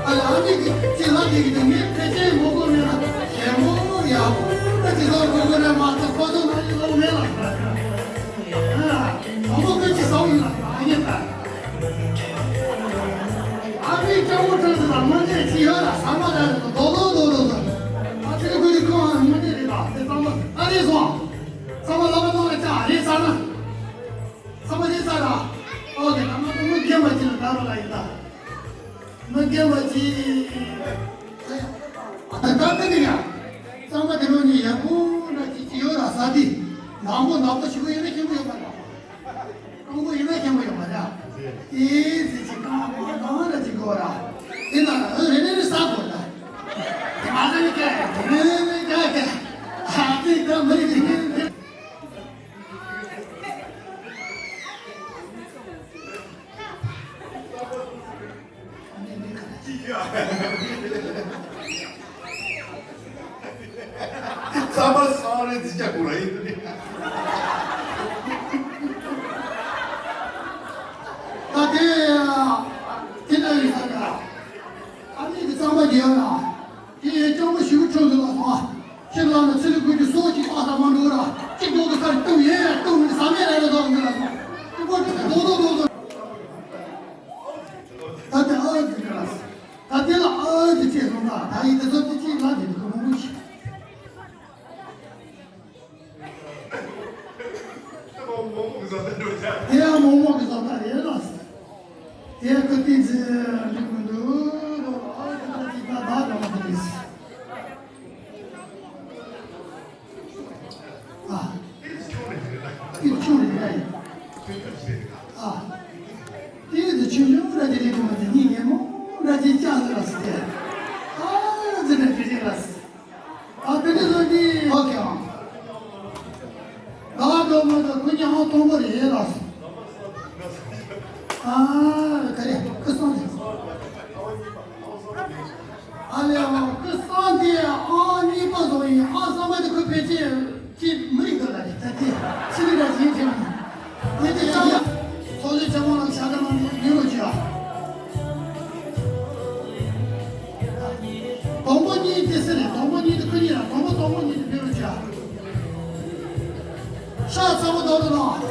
ཨ་ལ་ཨ་མི་གི་ཅི་ལ་དེ་གི་དེ་ངས་ཕལ་ཆེར་ངོ་གོ་མེད་ལ། ཞལ་ངོ་ཡག་པོ་ད་ཅི་ཟ་དགོས་དགོས་རེད་མ་གཏོགས་ཁོ་ཚོ་ང་ཡི་ལོ་མེད་ལ། ཨ་ངོ་གོ་ཅི་ཟ་ཡིན་ལ་ཨ་ཡིན་ད། ཨ་ཕའི་སྤྱང་པོ་ཁྲོད་དུ་དང་སྔོན་ཆད་ཅི་ཡོད་ལ་ཟ་མ་ད་རྡོ་རྡོ་རྡོ་རྡོ་ཟ། ཨ་ཕའི་ཁུ་རི་ཁོང་ཨ་སྔོན་ཆད་རེད་ད་དེ་ཚང་མ་ཨ་རེད་སོང་། ཚང་མ་ལབ་པ་ནང་ལ་ཅག་རེད་ཟ་ན། ཚང་མ་རེད་ཟ་ད། ཨོ་དེ་ད་མ་ད་མི་རྒན་པ་ཅི་ལ་ད་རོ་ལ་ཡིན་ད། མི་རྒན་པ་ཅི། ཨ་ད་ད་དེ་ནི་ཡ། ཚང་མ་དེ་རོ་ནི་ཡག་པོ་འདྲ་ཅི་ཅི་ཡོད་ལ་ཟ་དེ། ནག་པོ་ནག་པོ་ཞིག་ཡོད་ན་ཁྱད་པར་ཡོད་མ་རེད། སྐམ་པོ་ཡིན་ན་ཁྱད་པར་ཡོད་མ་རེད། ཨེ་ཙི་ཙི་གང་གང་གང་ལ་ཅི་གོ་ར། དེ་ན་རེ་རེ་རེ་ས་གོ་ད། དེ་མ་ཟ་ནི་ཀ་དེ་རེ་རེ་ཀ་ཀ་ཨ་ཙི་ད་མི་རེ་ཅི་རེ་རེ། ཚང་མ་སོང་རེད་ཅི་ཅག་གོ་ར་ཡིན་དུ་ནི། ད་དེ་དེ་འདྲ་ཡིན་ས་རེད། ཨ་མི་གི་གཙང་མ་རྒྱལ་ཡོད་ན། དེ་ཡང་སྐྱོ་མོ་ཞིག་ཁྲོད་དུ་ལ་སོང་། ཕྱིར་ལ་ནི་ཚེ་རིང་ཀུན་གྱི་སྲོག་གཅིག་པ་དང་མ་འགྲོ་ར། གཅིག་རྡོག་ཏུ་ཁར་ལྟུང་ཡེ་ལྟུང་ནི་ཟ་མེད་ར་ར་དོག་འདི་ལ་སོང་། དེ་པོ་དེ་རྡོག་རྡོག་རྡོག་རྡོག་ད་དེ་ཨ་ཙི་ཀ་ལ་སི། ད་དེ་ལ་ཨ་ཙི་ཅེས་སོང་ད། ད་ཡི་དེ་ཚོ་དེ་ཅིག་ལ་དེ་དུ་མང་པོ་ཞིག་དེ་ཡང་མོག་མོག་གི་བཟོ་ལྟ་རེད་ལ་སི། དེ་ཡང་ཁོ་ཏིང་ཙི་འགྲིག་མི་འདུག་ཨ་ཙི་ད་ཅིག་ད་ད་ད་མ་དེ་རེད། ཨ། ཏི་ཆུང་རེ་རེ་ཡིན། ཨ། ཏི་དེ་ཆུང་ཆུང་ར་ཅི་རེད་གོ་མ་ཅི་ཉིན་ངན་མོ་ར་ཅི་ཅང་ཟེར་བ་སི་ཏེ། ཨ་ཟེར་ནས་ཅི་རེད་ལ་སི། ཨ་དེ་ནི་ལོ་ནི་ཨོ་ཁེ་ཨང་། ང་ལ་འགྲོ་མ་ཐག་ཁོ་ཉི་ཧོང་གཏོང་པོ་རེད་ལ་སི། ཨ་ག་རེ་ཁུ་སང་དེ། ཨ་ལེ་ཨ་ཁུ་སང་དེ་ཨང་གཉིས་པ་བཟོ་ཡིན། ཨང་གསར་པ་དེ་ཁོ་ཕལ་ཆེར་ཅི་མི་རིགས་འདི་ལ་རེད་ད་དེ་ཕྱི་མི་འདྲ་ཞིག་ཡིན་ཁྱེད་མ་ནི་དེ་ཡ་ཚོགས་ཞུགས་ཆེན་མོ་ལ་ཞག་ག་ནང་ཡོད་རོགས་བྱོས་ཨ། དང་པོ་གཉིས་དེ་སེ་རེད། དང་པོ་གཉིས་དེ་ཁོ་གཉིས་ལ་དང་པོ་དང་པོ་གཉིས་དེ་ཕེབས་རོགས་བྱོས་ཨ། ཤ་ཚ་པོ་དང་དུ་དང་།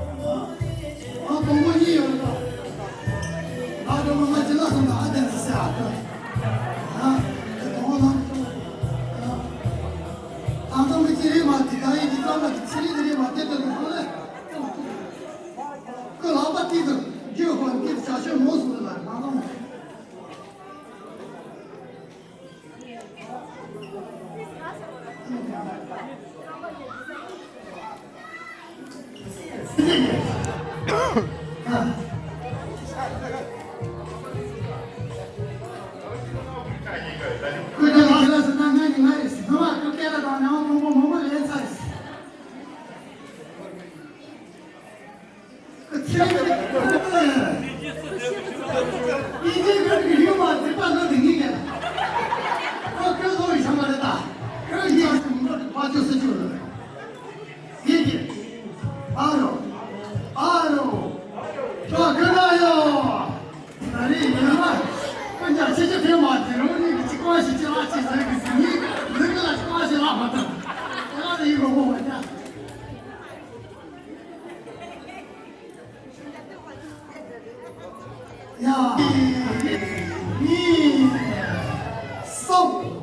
ཨ་དང་པོ་གཉིས་ཡོད་རེད་པ། ཨ་དང་པོ་ང་ཅི་ལ་སོང་ད་ཨ་དེ་ཚོ་སེ་ཨ་ཁོ། ཨ་དེ་དང་པོ་ལ། ཨ་དང་པོ་ཅི་རེད་མ་དེ་ད་ཡིན་གྱི་ཙམ་ལ་དེ་ཚེ་རིང་དེ་རེད་མ་དེ་དོན་དུ་ཧོ་ལེ། ཁོ་ལག་པ་དེ་དུ་རྒྱུ་ཧོ་དེ་བྱ་ཤོད་མོ་སོང་ལ་ང་ལ། ཡ། གཉིས། གསུམ།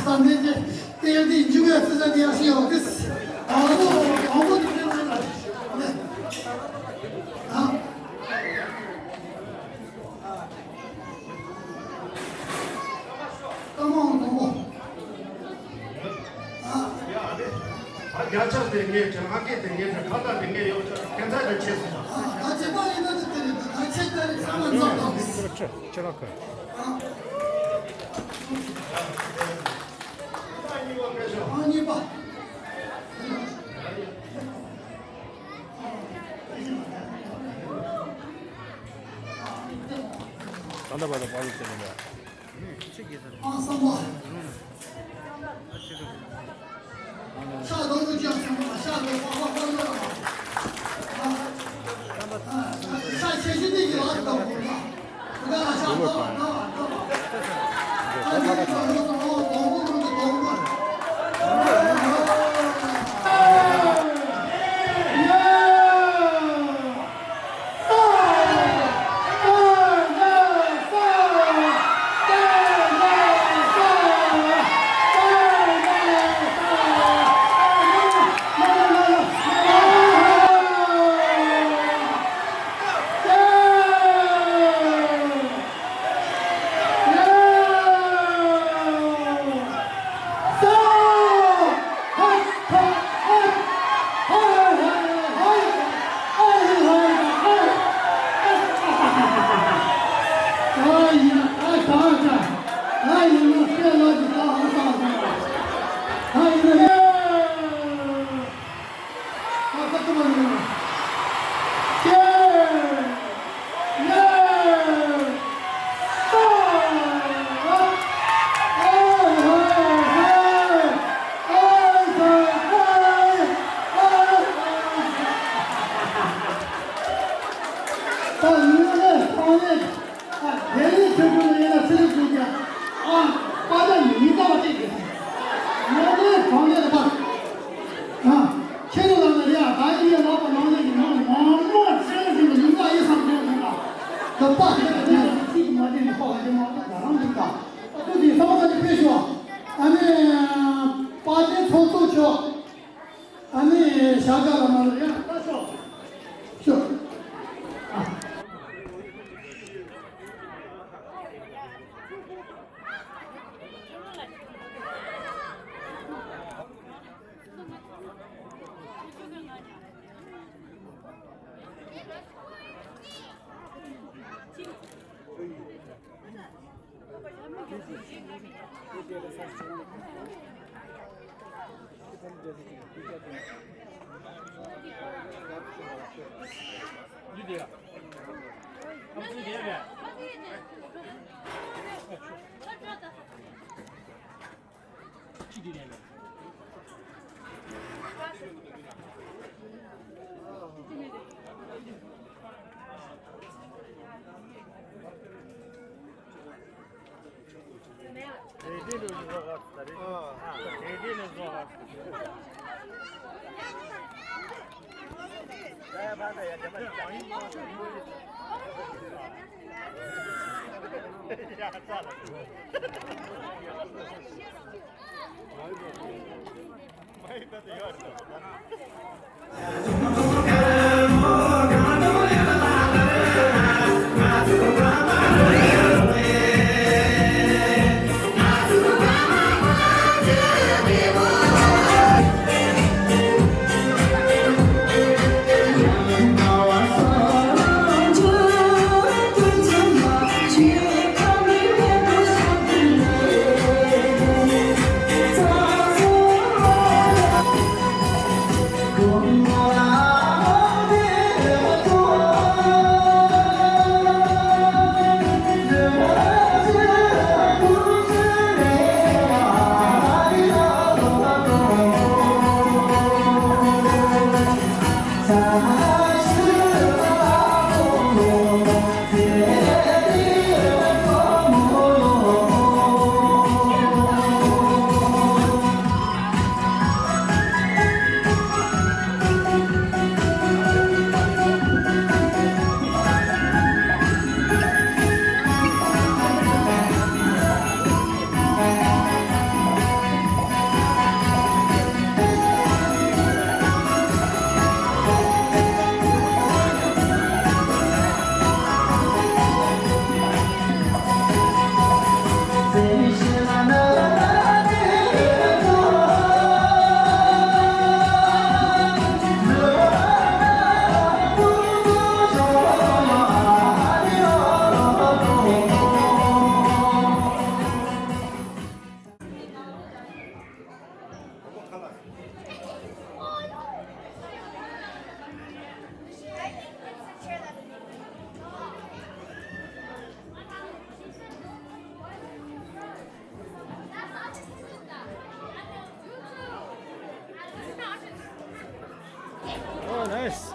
ས་གནས་ཀྱི་ཏན་ཏན་འཇུག་པའི་བརྩི་ས་དེ་ཡག་ཤོས་ཡོད་རེད། དང་པོ་དང་པོ་དེ་ནས་ལ་ཨ། ཀ་མ་དང་པོ། ཨ། ཨ་བརྒྱ་ཆ་དེ་ངས་ཀྱང་ཨ་སྐད་དེ་ངས་ཀྱང་ཁ་བརྡ་དེ་ངས་ཡོད་ཀྱང་ཁྱད་མཚར་དེ་ཆེ་སོང་། ཨ་ཨ་ཅེ་པ་ཡིན་ན་དེ་དེ་རེད། ད་ཁྱེད་ལྟ་རེད། ཚང་མ་འཛོམས་དང་། ཁྱེད་ལ་ཁོས། ཨ། ཨ་གཉིས་པ། ད་ལྟ་བར་དུ་པར་ལ་བྱས་ནས་ཨ་གསུམ་པ། ཤ་དོག་གི་ཅང་སོང་བ་ཤ་དོག་པགས་པ་པགས་ལ། ཤ་ཆེ་ཆུང་གཉིས་ཀྱི་ལག་ཏུ་བསྡད་དགོས་ན། དེ་ག་ལ་ཤ་ལྟ་བ་ལྟ་བ་ལྟ་བ། ཨ་ནི་ལ་ལོ་སོང་བ་དོག་པོ་ཀུན་གྱི་དོག་པོ། ཨ། དེ་ནས་ཆོས་སྐུ་ལ་ཡིན་ན་ཚེ་རིང་ཀུན་ཀྱང་ཨ་དཔའ་ཆ་མི་འདྲ་བ་སྟེར་གྱི་འདུག་ངོ་མའི་གྲོང་ཁྱེར་པ། ཨ། ཁྱེད་རང་ལ་ཡ་ད་ཡིན་ཡ་ལག་པ་ནང་ལས་ཀྱི་ནང་མང་མང་ཆེ་ཞིག་ལ་ཡིན་པ་ཡིན་བསམ་གྱི་འདུག་ད་དཔའ་ཞེ་དྲག་ནས་ཚིག་མ་བདེ་ནས་ཕོག་ག་ཅི་མ་གཏོགས་ད་རང་འདུག་ད་ཨ་ཏུ་དེ་ས་མ་ད་ཅི་ཕེབས་ཤོག་ཨ་ནི་དཔའ་ཆེན་ཚོགས་གཙོ་མཆོག་ཨ་ནི་ཞྭ་སྒབ་ལ་མ་ལ་ཡ་ལྟ་ཤོག་ཤོག་ཨ། Oh, nice.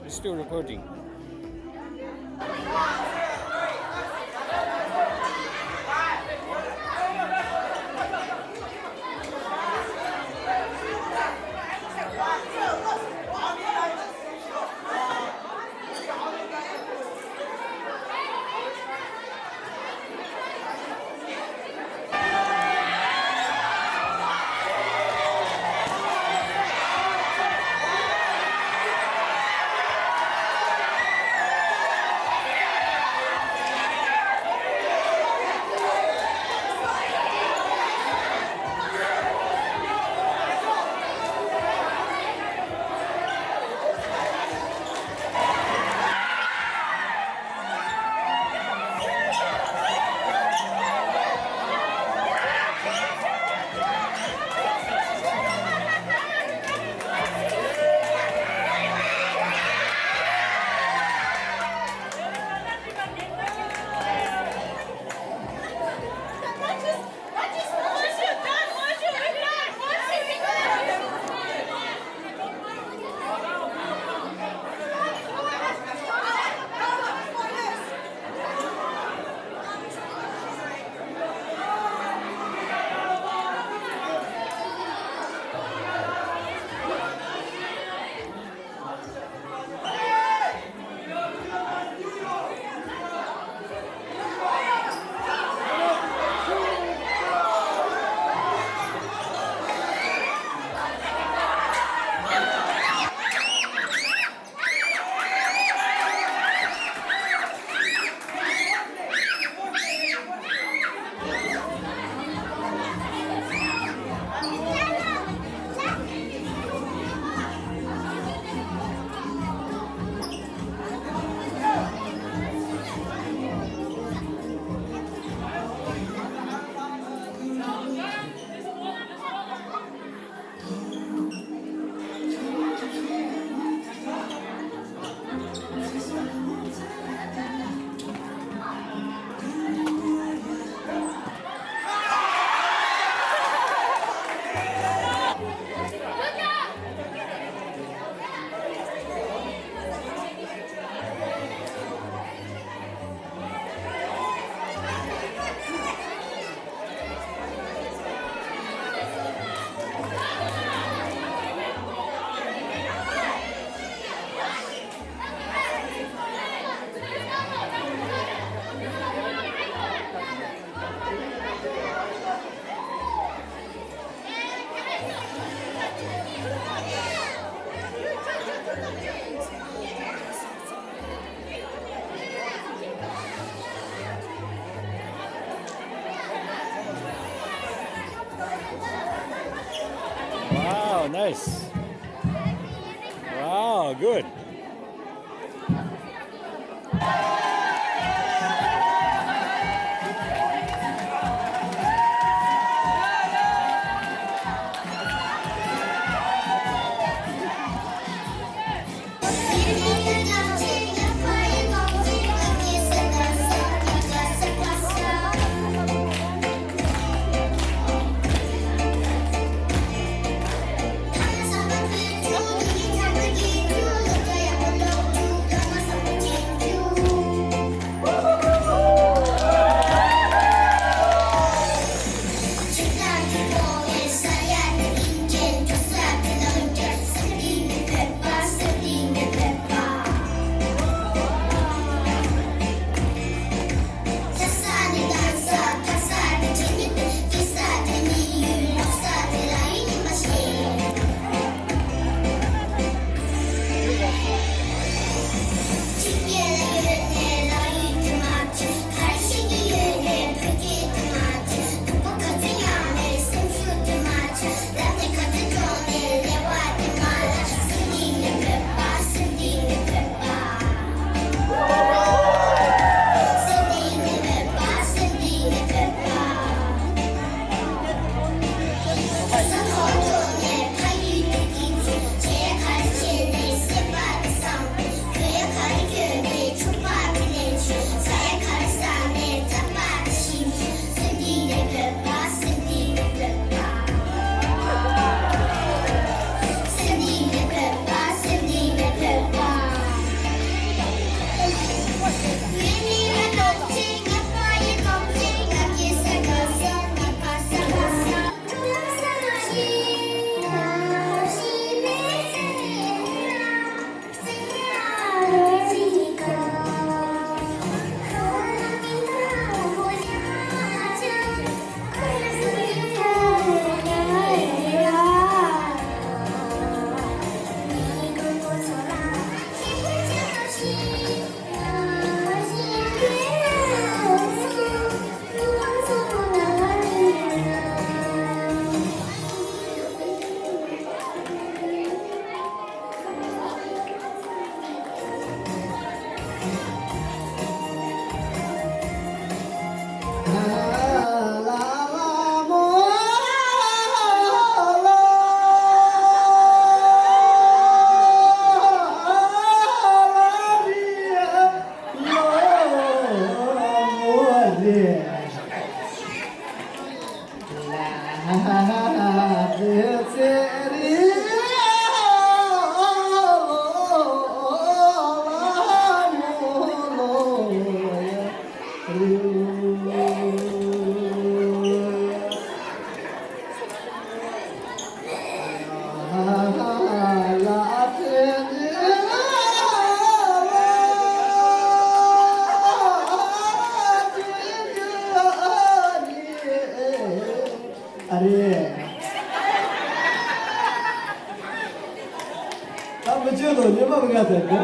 It's still recording. Wow, nice. Wow, good. ཨ་རེད། ད་མི་བྱེད་དོ་ཉི་མ་མི་ང་ཟེར་དེ།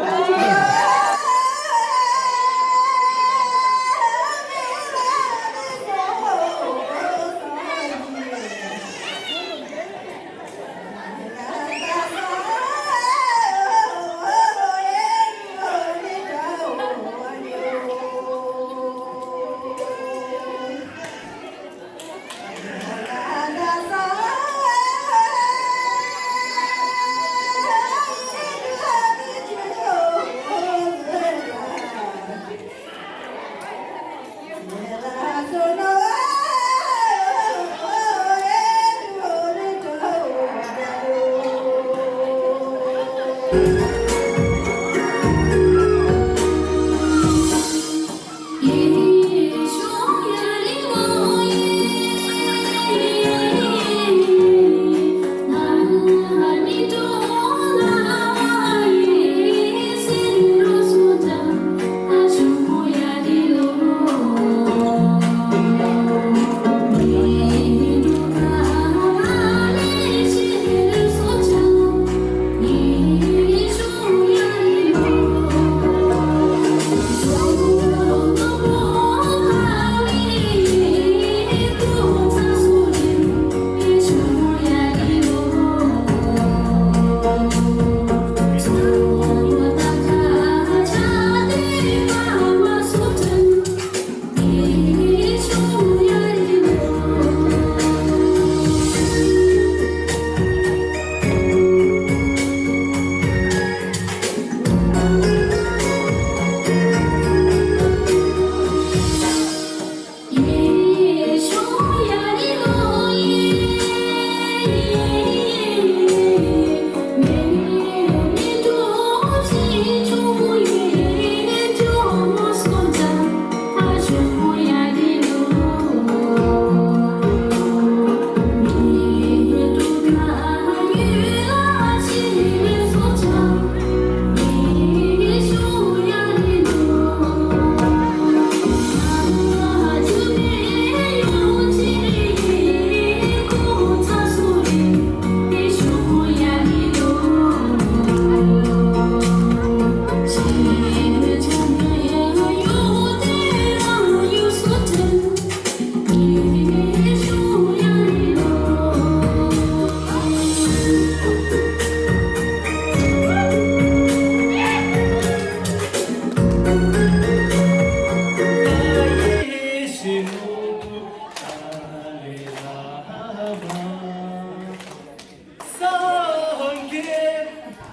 སངས་རྒྱས་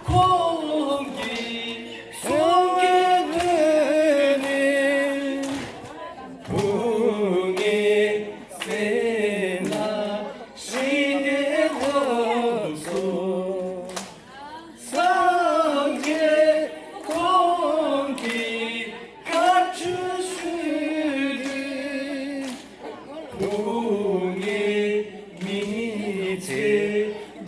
ཁོང་གིས་གསུང་གི་ཐོས་ནས། བུ་ངའི་སེམས་ལ་ཞི་བདེ་ཐོབ་སོང་། སངས་རྒྱས་ཁོང་གིས་བཀའ་བཅུ་ཞུས་དུས། བུ་ངའི་མི་ཚེ་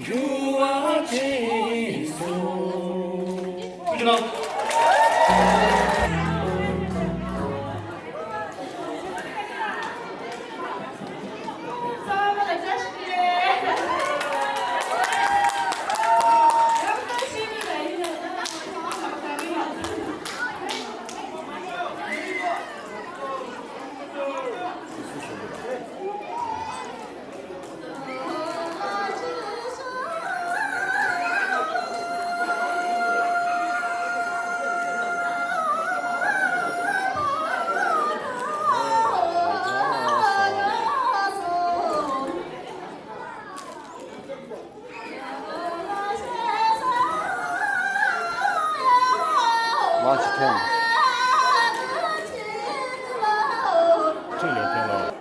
འགྱུར་བ་ཕྱིན་སོང་། ཐུགས་རྗེ་གནང་། March ten. ལེགས་ཐོན་ལོ།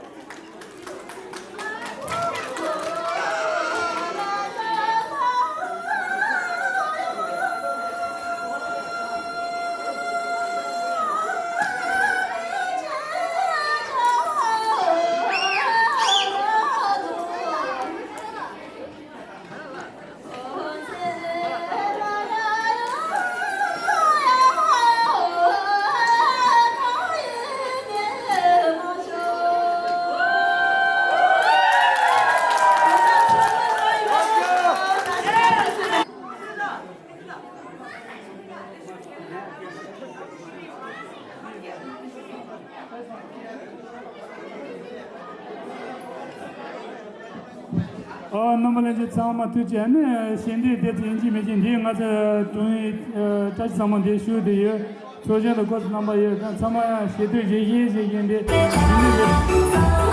ཨ། རྣམ་པ་ལྷན་རྒྱས་ཚང་མ་ཐུགས་རྗེ་ཆེ། ཨ་ནི་ཞལ་འདེབས་དེ་ཚོ་ཡིན་གཅིག་མིན་གཅིག་འདི་ང་ཚོ་དྲུང་ཡིག་བཀྲ་ཤིས་བཟང་མོ་འདི་ཞུ་བསྡད་ཡོད། ཚོགས་ཆེན་ལ་སྐུ་གཟུགས་རྣམ་པ་ཡོད་ཙང་ཚང་མ་ཞལ་འདེབས་བཞེས་བཞེས་བཞེས་བཞེས་འདི་ཞུ་གི་ཡོད།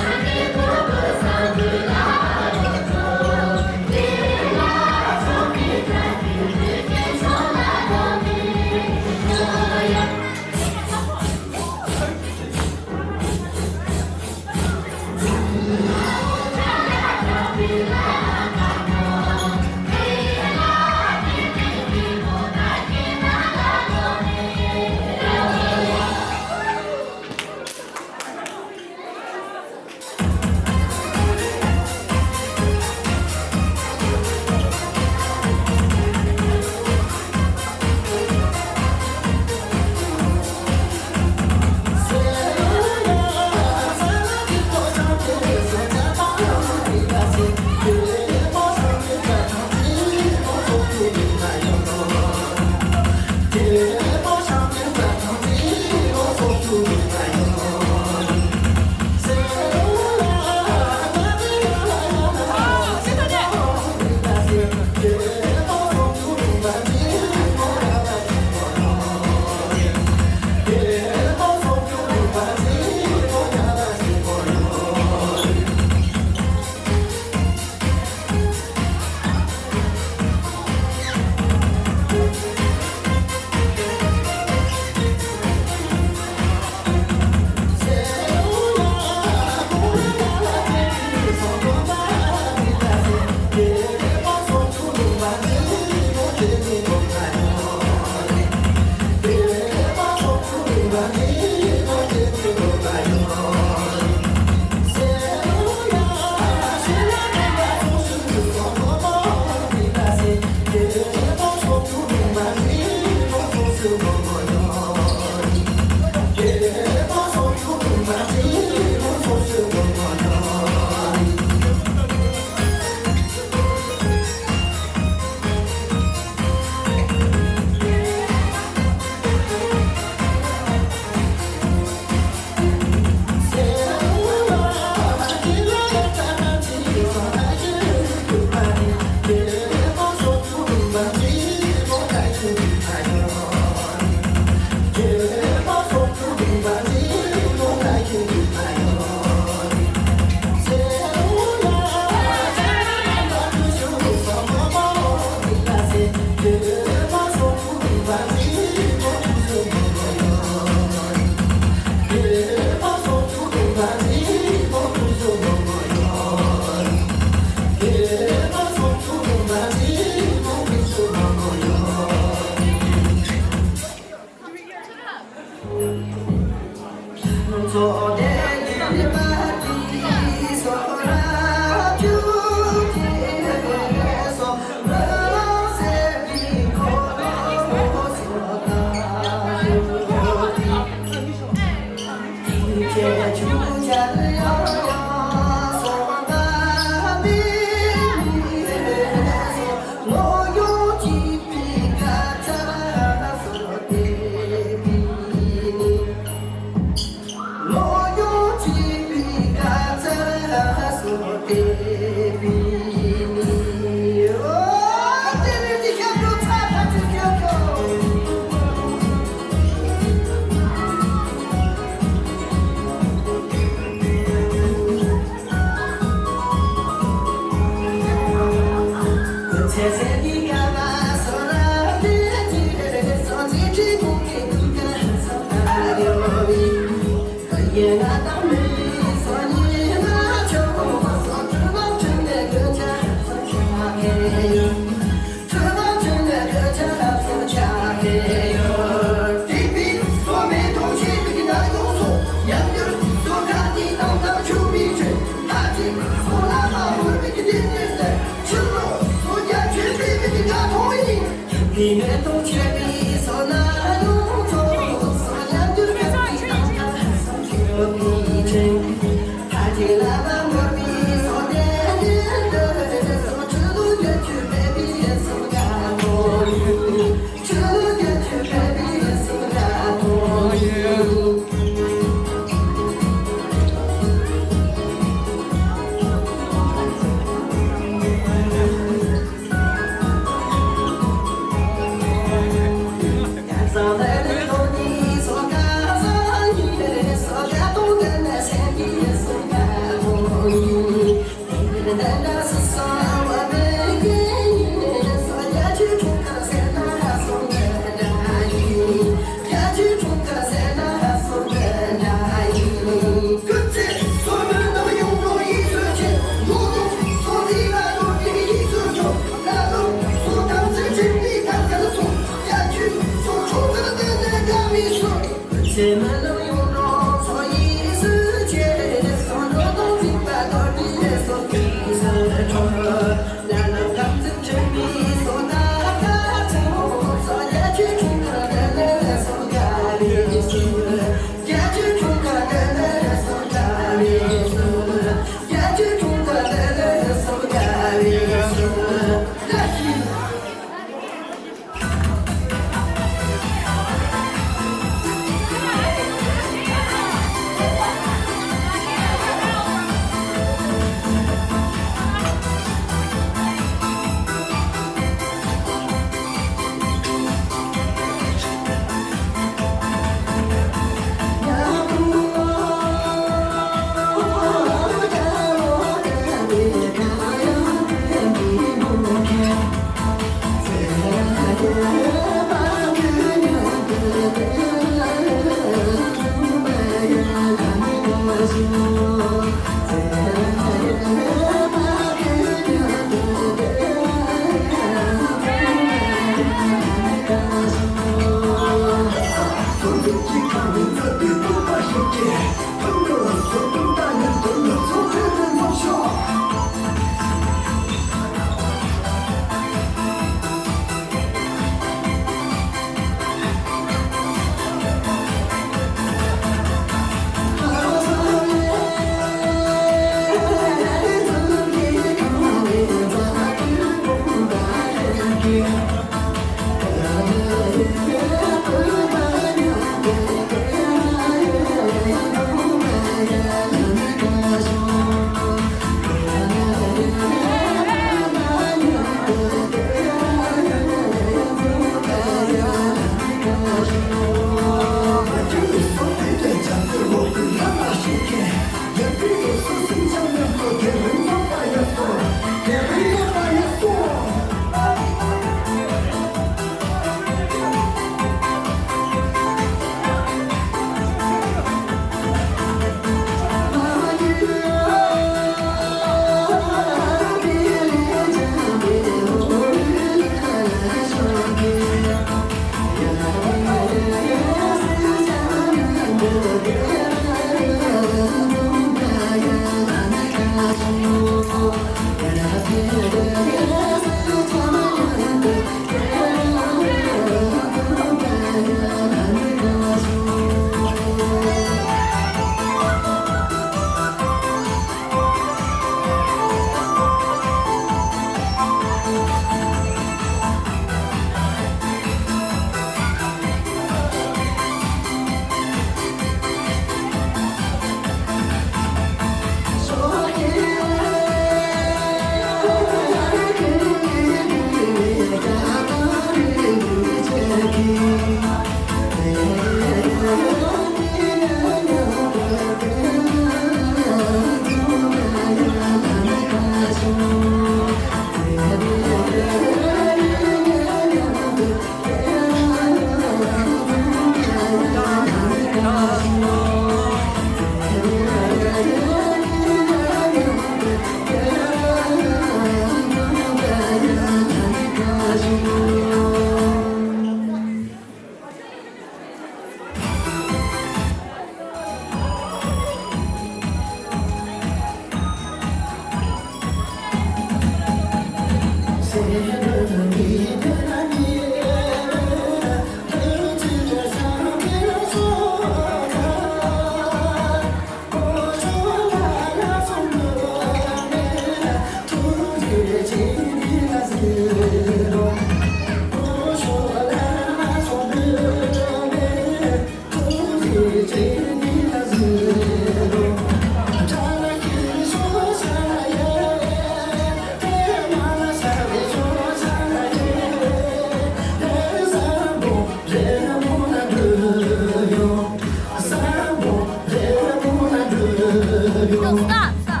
Stop, stop.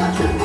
Go!